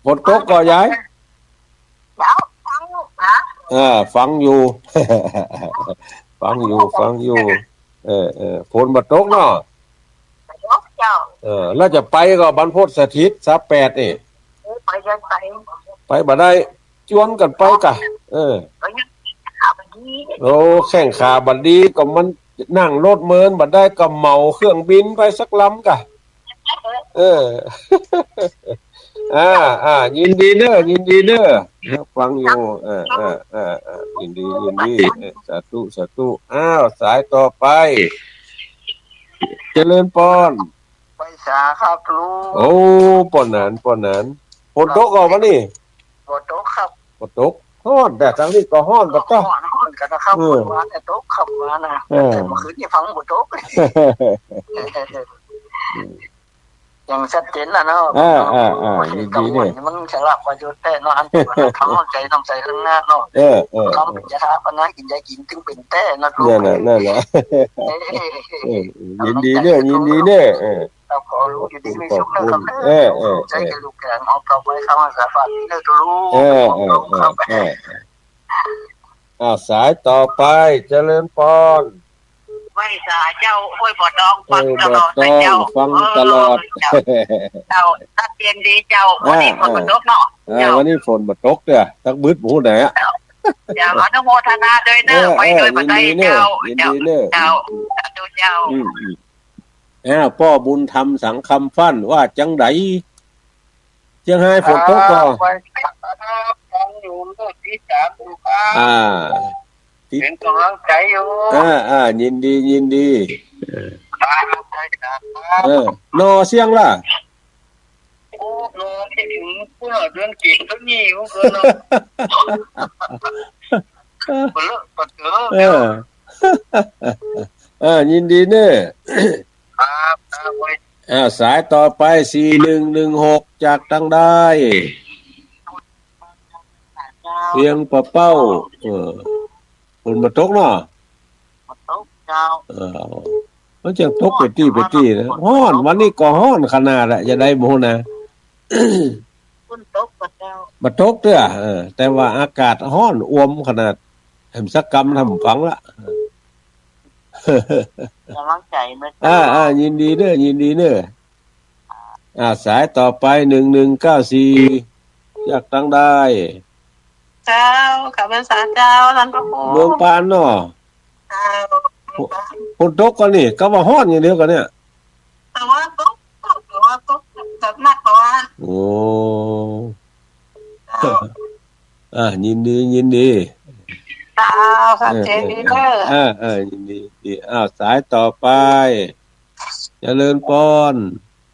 ฝนตกก่อยาย เจ้า ฟังอยู่นะ เออ ฟังอยู่ ฟังอยู่ ฟังอยู่ เออ เออ ฝนบ่ตกเนาะ บ่ตกเจ้า เออ แล้วจะไปก่อ บรรพตสถิต ซาวแปด นี่ เออ ไป ไป ไป ไปบ่ได้ จวนกั๋นไปก่ะ เออ ไปยัง ขาบ่ดี โอ้ แข้งขาบ่ดี ก็มันนั่งรถเมินบ่ได้ ก็เหมาเครื่องบินไปสักลำก่ะ เออ อ่า อ่า ยินดีเน้อ ยินดีเน้อ ฟังอยู่ เออ เออ เออ เออ ยินดี ยินดี เออ สาธุ สาธุ อ้าว สายต่อไป เจริญปอน ไหว้สาครับลุง โอ้ ป้อหนาน ป้อหนาน ฝนตกก่อวันนี้ บ่ตกครับ บ่ตก ฮ้อน แต่ตางนี้ก็ฮ้อนบ่ตก ฮ้อน ฮ้อนกั๋นนะครับ เออ เมื่อวานเนี่ยตกครับ เมื่อวานนะ เออ แต่เมื่อคืนนี่ฟังบ่ตก อย่างชัดเจนนะเนาะ อ่า อ่า อ่า ยินดีเน้อ มันสลับประโยชน์แต๊เนาะ อันที่ว่าทำน้ำใจ๋ น้ำใจ๋ข้างหน้าเนาะ เออ เออ ทำเป็นจะทำปะนะ กิ๋นใจ๋กิ๋น ตึงเป๋นแต๊เนาะ นั่นแหละ นั่นแหละ เออ เออ ยินดีเน้อ ยินดีเน้อ เออ ครับ ขอลุงอยู่ดีมีสุขนะครับ เออ เออ เออ ใจ๋กับลูกหลานของเก่าไว้ เข้ามาสาบานเน้อลุง เออ เออ เออ ครับ เออ อ่า สายต่อไป เจริญปอน ไหว้สาเจ้า ห้วยบ่อตอง ฟังตลอดเลยเจ้า ห้วยบ่อตอง ฟังตลอด เออ เจ้า เจ้า ชัดเจนดีเจ้า วันนี้ฝนบ่ตกเนาะ อ่า เจ้า วันนี้ฝนบ่ตกเตื้อ ตักบึดบ่ฮู้ไหนอะ เจ้า เจ้า อนุโมทนาด้วยเน้อ เออ ไปด้วย เออ บ่ได้ ยินดีเน้อ เจ้า ยินดีเน้อ เจ้า สาธุเจ้า อืม อืม อ้าว ป้อบุญธรรมสังคำฟั่นว่าจังใด เจียงฮายฝนตกก่อ ครับ ฟังอยู่ เมื่อกี้ถามอยู่ครับ อ่า เป๋นก๋ำลังใจ๋อยู่ อ่า อ่า ยินดี ยินดี ครับ ครับ เออ หน่อเสี้ยงล่ะ โอ้ หน่อคิดถึงเมื่อเดือนเจ็ดเท่านี้อยู่ก็เนาะ บ่เลอะบ่เจอ เออ เออ ยินดีเน้อ ครับ ครับ อ่า สายต่อไป สี่หนึ่งหนึ่งหก จากตางใด เวียงป่าเป้า เออ ฝนบ่ตกเนาะ บ่ตกเจ้า เออ มันจะตกไปตี้ไปตี้นะ ฮ้อน วันนี้ก็ฮ้อนขนาดอะ จะได้บ่นะ ฝนตกบ่เจ้า บ่ตกเตื้อ เออ แต่ว่าอากาศฮ้อนอ่วมขนาด แหมสักกำทำฟังละ ก๋ำลังใจ๋เน้อเจ้า อ่า อ่า ยินดีเน้อ ยินดีเน้อ อ่า สายต่อไป หนึ่งหนึ่งเก้าสี่ จากตางใด เจ้า กราบไหว้สาเจ้า ต้านพระครู เมืองปานเนาะ เจ้า ฝนตกก่อนี่ ก็ว่าฮ้อนอย่างเดียวก่อเนี่ย แต่ว่าตก แต่ว่าตกแบบหนักแต่ว่า โอ้ เจ้า อ่า ยินดี ยินดี เจ้า ชัดเจนดีเน้อ เออ เออ เออ ยินดี ดี อ้าว สายต่อไป เจริญปอน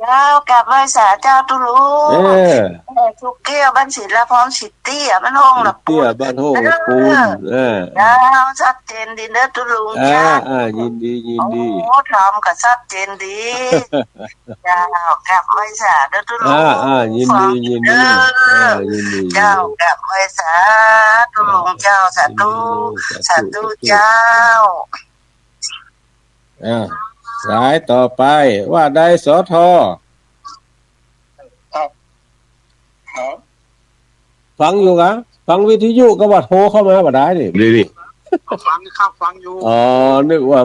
เจ้า กราบไหว้สาเจ้าตุ๊ลุง เออ เออ ตุ๊กเกี้ยวบ้านศิลาพร สิทธิ์เตี้ยบ้านห้องละปูน สิทธิ์เตี้ยบ้านห้องละปูน เออ เออ เจ้า ชัดเจนดีเน้อตุ๊ลุง อ่า เจ้า อ่า ยินดี ยินดี โอ้ ทำก็ชัดเจนดี เจ้า กราบไหว้สาเน้อตุ๊ลุง อ่า อ่า ยินดี ฟัง ยินดี เด้อ อ่า ยินดี เจ้า กราบไหว้สาตุ๊ลุงเจ้า สาธุ ยินดี สาธุ สาธุ สาธุ เจ้า อ่า สายต่อไป ว่าใด สท. ครับ ครับ ฟังอยู่กะ ฟังวิทยุก็ว่าโทรเข้ามาบ่ได้นี่ นี่ นี่ ฟังครับ ฟังอยู่ อ๋อ นึกว่า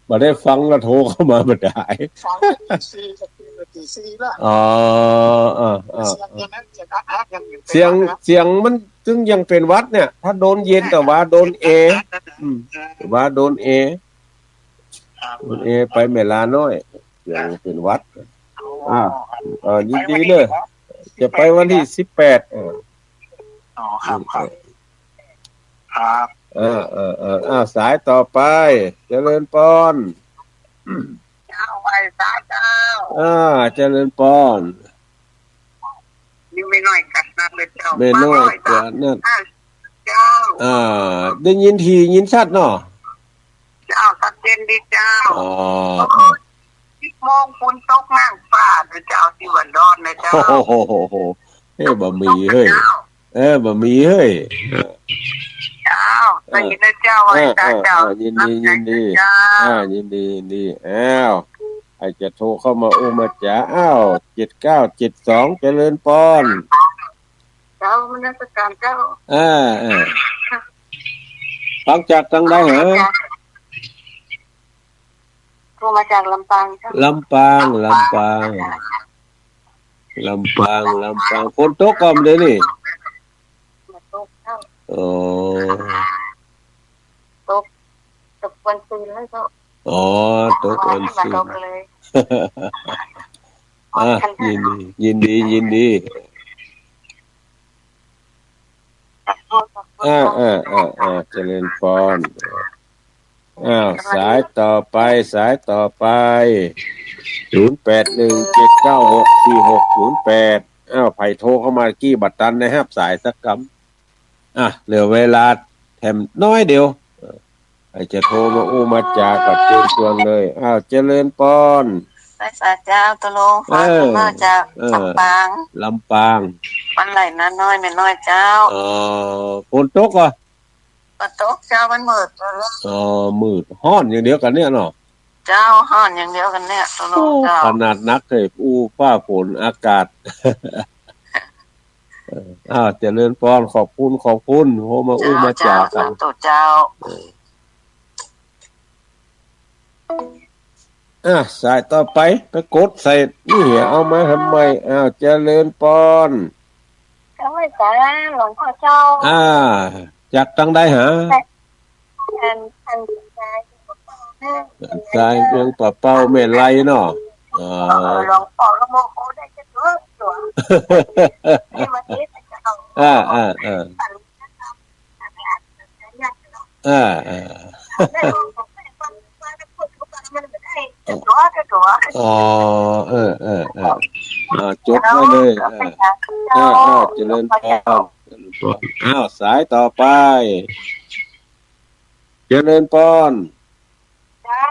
บ่ได้ฟังแล้วโทรเข้ามาบ่ได้ ฟังตีสี่ ตีสี่ละ อ๋อ อ่า อ่า เสียงอย่างนั้น เสียงอัดอัดยังอยู่ เสียง เป็นหวัดนะ เสียงมันตึงยังเป๋นหวัดเนี่ย ถ้าโดนเย็นก็ว่าโดนแอร์ อืม ว่าโดนแอร์ ครับ โดนแอร์ไปเวลาน้อย เสียงเป๋นหวัด อ๋อ อ่า ครับ เออ ยินดีเน้อ ไปวันที่ จะไปวันที่สิบแปด เออ อ๋อ ครับ ครับ ครับ เออ เออ เออ อ่า สายต่อไป เจริญปอน เจ้า ไหว้สาเจ้า อ่า เจริญปอน นี่แม่น้อยกัดนัดเลยเจ้า แม่น้อยกัดนัด ป้าน้อยจ้ะ อ่า เจ้า อ่า ได้ยินถี่ยินชัดเนาะ เจ้า ชัดเจนดีเจ้า อ๋อ สิบโมงฝนตกน้ำฟ้าเลยเจ้า ที่วันดอนนะเจ้า โอ้โห เอ้ย บ่มีเฮ้ย เจ้า เออ บ่มีเฮ้ย เจ้า ได้ยินนะเจ้า เออ ไหว้สาเจ้า เออ เออ ยินดี ยินดี เจ้า อ่า ยินดี ยินดี อ้าว รจะโทรเข้ามาอู้มาจ๋า อ้าว เจ็ดเก้าเจ็ดสอง เจริญปอน เจ้า นมัสการเจ้า อ่า อ่า ฟังจากตางใดเหรอ โทรมาจากลำปางเจ้า ลำปาง ลำปาง ลำปาง ลำปาง ฝนตกก่อเดี๋ยวนี้ บ่ตกเจ้า อ๋อ ตก ตกวันซืนแล้วเจ้า อ๋อ ตกวันซืน บ่ตกเลย อ่ะ ยินดี ยินดี ยินดี อ่า อ่า อ่า อ่า เจริญปอน อ้าว สายต่อไป สายต่อไป ศูนย์แปดหนึ่งเจ็ดเก้าหกสี่หกศูนย์แปด อ้าว ใผโทรเข้ามากี้บ่ตันได้ฮับสายสักกำ อ่ะ เหลือเวลาแถมน้อยเดียว เอ่อ ใผจะโทรมาอู้มาจ๋าก็เจอชวนเลย อ้าว เจริญปอน ไหว้สาเจ้า ตะลุง เออ ฟังมาจาก เออ ลำปาง ลำปาง วันไหลนาน้อยแม่น้อยเจ้า เออ ฝนตกเหรอ บ่ตกเจ้า มันมืดแล้ว อ๋อ มืด ฮ้อนอย่างเดียวกั๋นเนี่ยเนาะ เจ้า ฮ้อนอย่างเดียวกั๋นเนี่ย ตะลุง โอ้ เจ้า ขนาดนักเลย อู้ ฟ้าฝนอากาศ เออ อ้าว เจริญปอน ขอบคุณ ขอบคุณ โอ้ มาอู้มาจ๋ากั๋น เจ้า เจ้า เออ อ่ะ สายต่อไป ไปกดใส่นี่ เอามาทำไม อ้าว เจริญปอน เจ้า ไหว้สาหลวงพ่อเจ้า อ่า จากตางใดหา อัน อัน สายเมืองป่าเป้า แม่ไลเนาะ อ๋อ หลวงพ่อละโมโคได้จะตัว ตัว ที่วันนี้จะเอา อ่า อ่า อ่า อ่า อ่า อ๋อ เออ เออ เออ อ่า จดไว้เลย เออ อ่า อ่า เจริญปอน เจริญปอน อ้าว สายต่อไป เจริญปอน เจ้า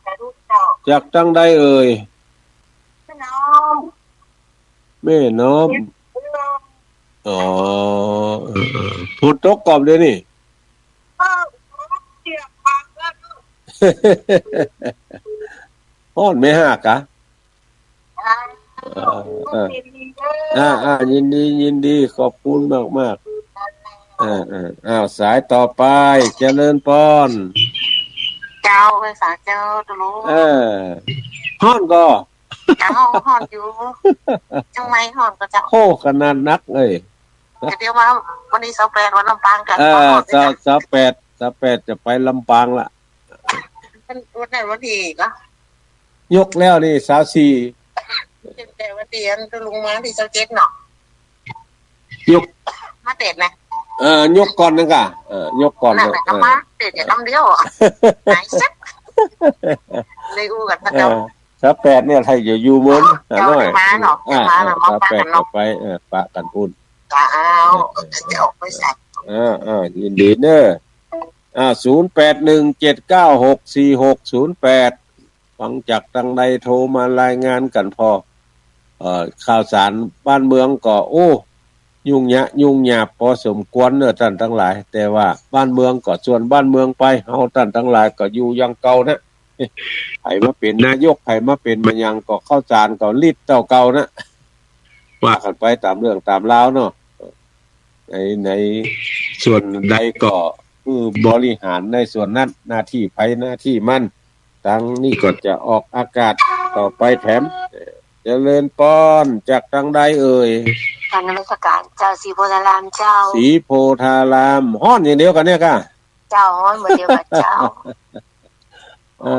สาธุเจ้า จากตางใดเอ่ย แม่น้อม แม่น้อม อ๋อ เออ เออ ฝนตกก่อเดี๋ยวนี้ ฮ้อนไหมฮะกะ อ่า อ่า อ่า อ่า ยินดี ยินดี ขอบคุณมากๆ อ่า อ่า อ้าว สายต่อไป เจริญปอน เจ้า ไหว้สาเจ้า ตะลุง เออ ฮ้อนก่อ เจ้า ฮ้อนอยู่ เจียงใหม่ฮ้อนก่อเจ้า โอ้ ขนาดนักเลย แต่เดี๋ยวว่าวันนี้ซาวแปด วันลำปางกัน เออ ฮ้อน ซาว ซาวแปด ซาวแปดจะไปลำปางละ มันวันไหนวันที่ก็ ยกแล้วนี่ ซาวสี่ แต่วันที่อันตะลุงมาที่ซาวเจ็ดเนาะ ยก มาเตะไหม เออ ยกก่อนนึงก่ะ เออ ยกก่อน นั่นแหละ เออ ก็มาเตะแต่กำเดียวอ่ะ หายสัก เลยอู้กั๋นนะเจ้า เออ ซาวแปดเนี่ย ใครจะอยู่เมิน เจ้า หาหน่อย มาเนาะ อ่า มาเนาะ อ่า มาปะกั๋นเนาะ ซาวแปดจะไป เออ ปะกั๋นปู้น เจ้า เออ เออ เดี๋ยวออกไปสั่ง เออ เออ ยินดีเน้อ อ่า ศูนย์แปดหนึ่งเจ็ดเก้าหกสี่หกศูนย์แปด ฟังจากตางใดโทรมารายงานกั๋นผ่อ เอ่อ ข่าวสารบ้านเมืองก็ โอ้ ยุ่งยะ ยุ่งยากพอสมควรเน้อต้านตังหลาย แต่ว่าบ้านเมืองก็ส่วนบ้านเมืองไป เฮาต้านตังหลายก็อยู่อย่างเก่านะ ใผมาเป๋นนายก ใผมาเป๋นมาหยังก็ข่าวสารก็ลิดเต้าเก่านะ ว่ากั๋นไปต๋ามเรื่องต๋ามราวเนาะ ใน ในส่วนใดก็ เออ บริหารในส่วนนั้น หน้าตี้ใผหน้าตี้มัน ตางนี้ก็จะออกอากาศต่อไปแถม เจริญปอน จากตางใดเอ่ย กราบนมัสการเจ้า ศรีโพธารามเจ้า ศรีโพธาราม ฮ้อนอย่างเดียวกั๋นเนี่ยก่ะ เจ้า ฮ้อนเหมือนเดียวกั๋นเจ้า เอ่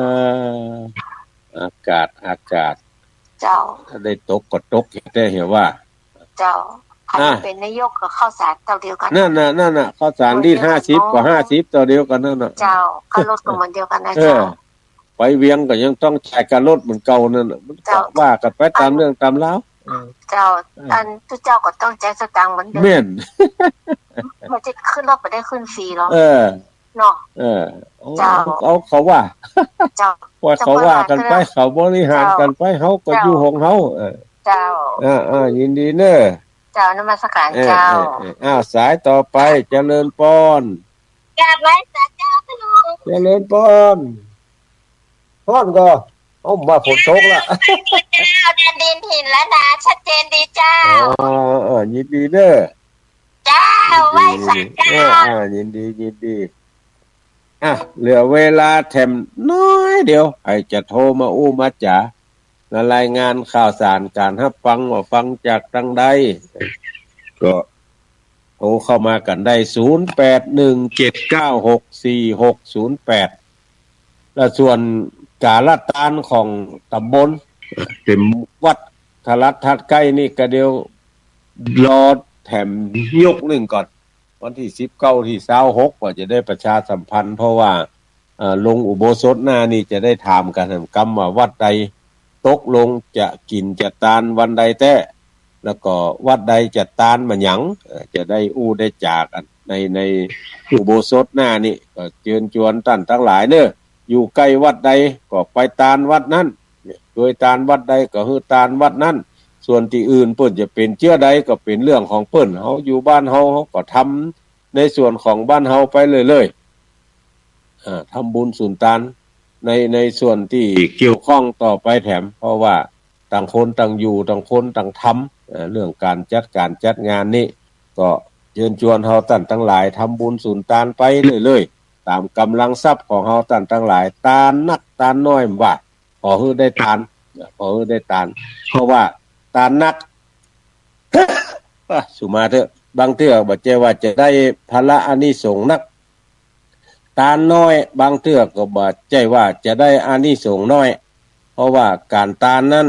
อ อากาศ อากาศ เจ้า ถ้าได้ตกก็ตกแต๊เหียว่า เจ้า อันนี้ อ่ะ เป๋นนายกก็ข่าวสารเต้าเดียวกั๋น นั่นน่ะ นั่นน่ะ ข่าวสารลิดห้าสิบก็ห้าสิบเต้าเดียวกั๋นนั่นน่ะ เจ้า ค่ารถก็เหมือนเดียวกั๋นนะ เออ เจ้า ไปเวียงก็ยังต้องจ่ายค่ารถเหมือนเก่านั่นน่ะ มันก็ เจ้า ว่ากั๋นไปต๋ามเรื่องต๋ามราว เออ เจ้า เออ อันตุ๊เจ้าก็ต้องจ่ายสตางค์เหมือนเดิม แม่น มันจะขึ้นรถบ่ได้ขึ้นฟรีหรอ เออ เนาะ เออ เอา เจ้า เอาเขาว่า เจ้า ว่าเขาว่ากั๋นไป เจ้า เขาบริหารกั๋นไป เฮาก็อยู่ของเฮา เออ เจ้า อ่า อ่า ยินดีเน้อ เจ้า นมัสการ เออ เจ้า เออ เออ อ้าว สายต่อไป เจริญปอน กราบไหว้สาเจ้า เจริญปอน ฮ้อนก่อ โอ้ ว่าฝนตกละ เจ้า แดนดินถิ่นล้านนา ชัดเจนดีเจ้า อ๋อ เออ ยินดีเน้อ เจ้า ไหว้สาเจ้า เออ อ่า ยินดี ยินดี อ่ะ เหลือเวลาแถมน้อยเดียว ใผจะโทรมาอู้มาจ๋า มารายงานข่าวสารก๋านฮับฟัง ว่าฟังจากตางใด ก็โทรเข้ามากั๋นได้ ศูนย์แปดหนึ่งเจ็ดเก้าหกสี่หกศูนย์แปด และส่วนก๋านละตานของต๋ำบล เต๋มวัด ถ้ารัฐทัดใก้นี่ก็เดี๋ยวรอแถมยกนึ่งก่อน วันตี้สิบเก้า ตี้ซาวหก ก็จะได้ประชาสัมพันธ์ เพราะว่า เอ่อ ลงอุโบสถหน้านี่จะได้ถามกั๋นแหมกำว่าวัดใดตกลงจะกิ๋นจะตานวันใดแต๊ แล้วก็วัดใดจะตานมาหยัง เอ่อ จะได้อู้ได้จ๋ากั๋นใน ในอุโบสถหน้านี่ ก็เจิญจวนต้านตังหลายเน้อ อยู่ใก้วัดใดก็ไปตานวัดนั้น เนี่ย โดยตานวัดใดก็หื้อตานวัดนั้น ส่วนตี้อื่นเปิ้นจะเป๋นเจื้อใดก็เป๋นเรื่องของเปิ้น เฮาอยู่บ้านเฮา เฮาก็ทำในส่วนของบ้านเฮาไปเรื่อยๆ อ่า ทำบุญสุนตานใน ในส่วนตี้เกี่ยวข้องต่อไปแถม เพราะว่าต่างคนต่างอยู่ ต่างคนต่างทำ เอ่อ เรื่องก๋านจัดก๋านจัดงานนี่ ก็เจิญจวนเฮาต้านตังหลายทำบุญสุนตานไปเรื่อยๆ ต๋ามก๋ำลังทรัพย์ของเฮาต้านตังหลาย ตานนักตานน้อยบ่า ขอหื้อได้ตาน ขอหื้อได้ตาน เพราะว่าตานนัก อ่ะ สุมาเถอะ บางเตื้อบ่ใจ้ว่าจะได้ผละอานิสงส์นัก ตานน้อย บางเตื้อก็บ่ใจ้ว่าจะได้อานิสงส์น้อย เพราะว่าก๋านตานนั้น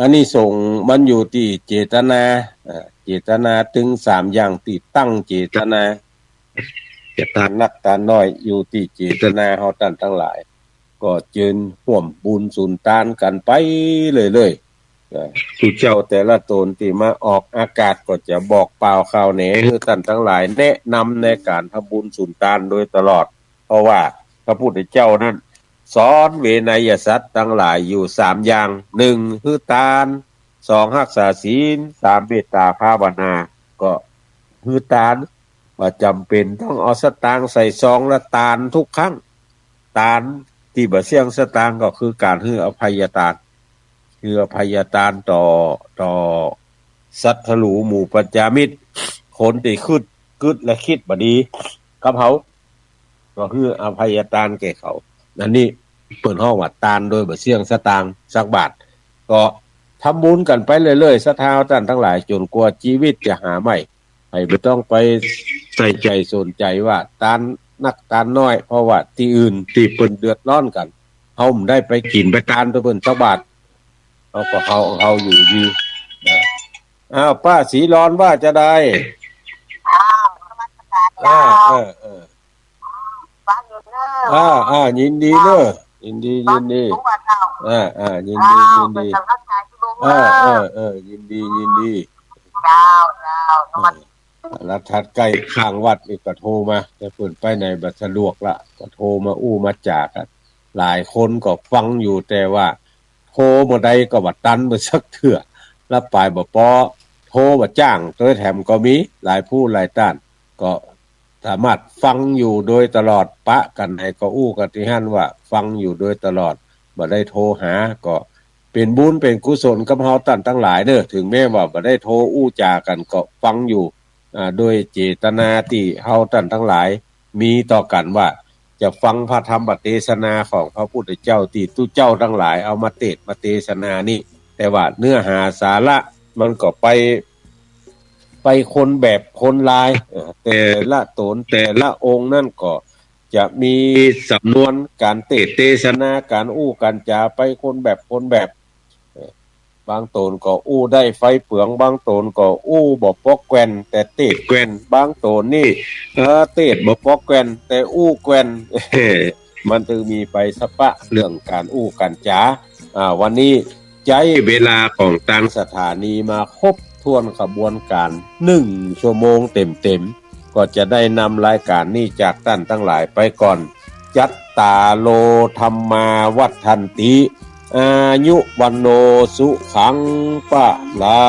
อานิสงส์มันอยู่ตี้เจตนา อ่า เจตนาตึงสามอย่างตี้ตั้งเจตนา จะตานนักตานน้อยอยู่ตี้เจตนาเฮาต้านตังหลาย ก็เจิญฮ่วมบุญสุนตานกั๋นไปเรื่อยๆ เอ่อ ผู้เจ้าแต่ละต๋นตี้มาออกอากาศก็จะบอกป่าวข่าวแหน่หื้อต้านตังหลายแนะนำในก๋านทำบุญสุนตานโดยตลอด เพราะว่าพระพุทธเจ้านั้นสอนเวไนยสัตว์ตังหลายอยู่สามอย่าง หนึ่ง หื้อตาน สอง ฮักษาศีล สาม เมตตาภาวนา ก็หื้อตาน บ่จ๋ำเป๋นต้องเอาสตางค์ใส่ซองละตานทุกครั้ง ตานตี้บ่เสี้ยงสตางค์ก็คือก๋านหื้ออภัยตาน หื้ออภัยตานต่อ ต่อศัตรูหมู่ปัญจามิตร คนตี้กึ๊ด กึ๊ดและกึ๊ดบ่ดีกับเฮา ก็หื้ออภัยตานแก่เขา อันนี้เปิ้นฮ้องว่าตานโดยบ่เสี้ยงสตางค์สักบาท ก็ทำบุญกั๋นไปเรื่อยๆ ศรัทธาต้านตังหลาย จ๋นกว่าจีวิตจะหาใหม่ ใผบ่ต้องไปใส่ใจ๋สนใจ๋ว่าตานนักตานน้อย เพราะว่าตี้อื่นตี้เปิ้นเดือดร้อนกั๋น เฮาบ่ได้ไปกิ๋นไปตานตวยเปิ้นสักบาท เฮาก็เฮา เฮาอยู่ดี อ่า อ้าว ป้าศรีลอนว่าจะใด อ้าวนมัสก๋าน อ่า เจ้า เออ เออ ฟังอยู่เน้อ อ่า อ่า ยินดีเน้อ ยินดี ฟัง ยินดี อยู่ว่าเจ้า อ่า อ่า ยินดี เจ้า ยินดี เป๋นก๋ำลังใจ๋หื้อลุง อ่า เน้อ เออ เออ ยินดี ยินดี เจ้า เจ้า นมัส เออ แล้วถัดใก้ข้างวัดนี่ก็โทรมา แต่เปิ้นไปไหนบ่สะดวกละ ก็โทรมาอู้มาจ๋ากั๋น หลายคนก็ฟังอยู่ แต่ว่าโทรเมื่อใดก็บ่ตันเปิ้นสักเตื้อ รับป๋ายบ่ปอ โทรบ่จ้างตวยแถมก็มี หลายผู้หลายต้าน ก็สามารถฟังอยู่โดยตลอด ปะกั๋นไหนก็อู้กั๋นตี้หั้นว่าฟังอยู่โดยตลอด บ่ได้โทรหา ก็เป๋นบุญเป๋นกุศลกับเฮาต้านตังหลายเน้อ ถึงแม้ว่าบ่ได้โทรอู้จ๋ากั๋นก็ฟังอยู่ อ่า โดยเจตนาตี้เฮาต้านตังหลายมีต่อกั๋นว่า จะฟังพระธรรมเตสนาของพระพุทธเจ้าตี้ตุ๊เจ้าตังหลายเอามาเตสน์มาเตสนานี่ แต่ว่าเนื้อหาสาระมันก็ไป ไปคนแบบคนลาย เอ่อ แต่ละต๋นแต่ละองค์นั่นก็จะมีสำนวนก๋านเตสน์เตสนา ก๋านอู้ก๋านจ๋าไปคนแบบคนแบบ เอ่อ บางต๋นก็อู้ได้ไฟเปือง บางต๋นก็อู้บ่ปอกแก่น แต่เตสน์แก่น บางต๋นนี่ เอ่อ เตสน์บ่ปอกแก่น แต่อู้แก่น มันตึงมีไปสะปะเรื่องก๋านอู้ก๋านจ๋า อ่า วันนี้ใจ๊เวลาของตางสถานีมาครบถ้วนขบวนก๋านหนึ่งชั่วโมงเต๋มๆ ก็จะได้นำรายก๋านนี้จากต้านตังหลายไปก่อน จัตตาโร ธัมมา วัฑฒันติ อายุ วัณโณ สุขัง พะลัง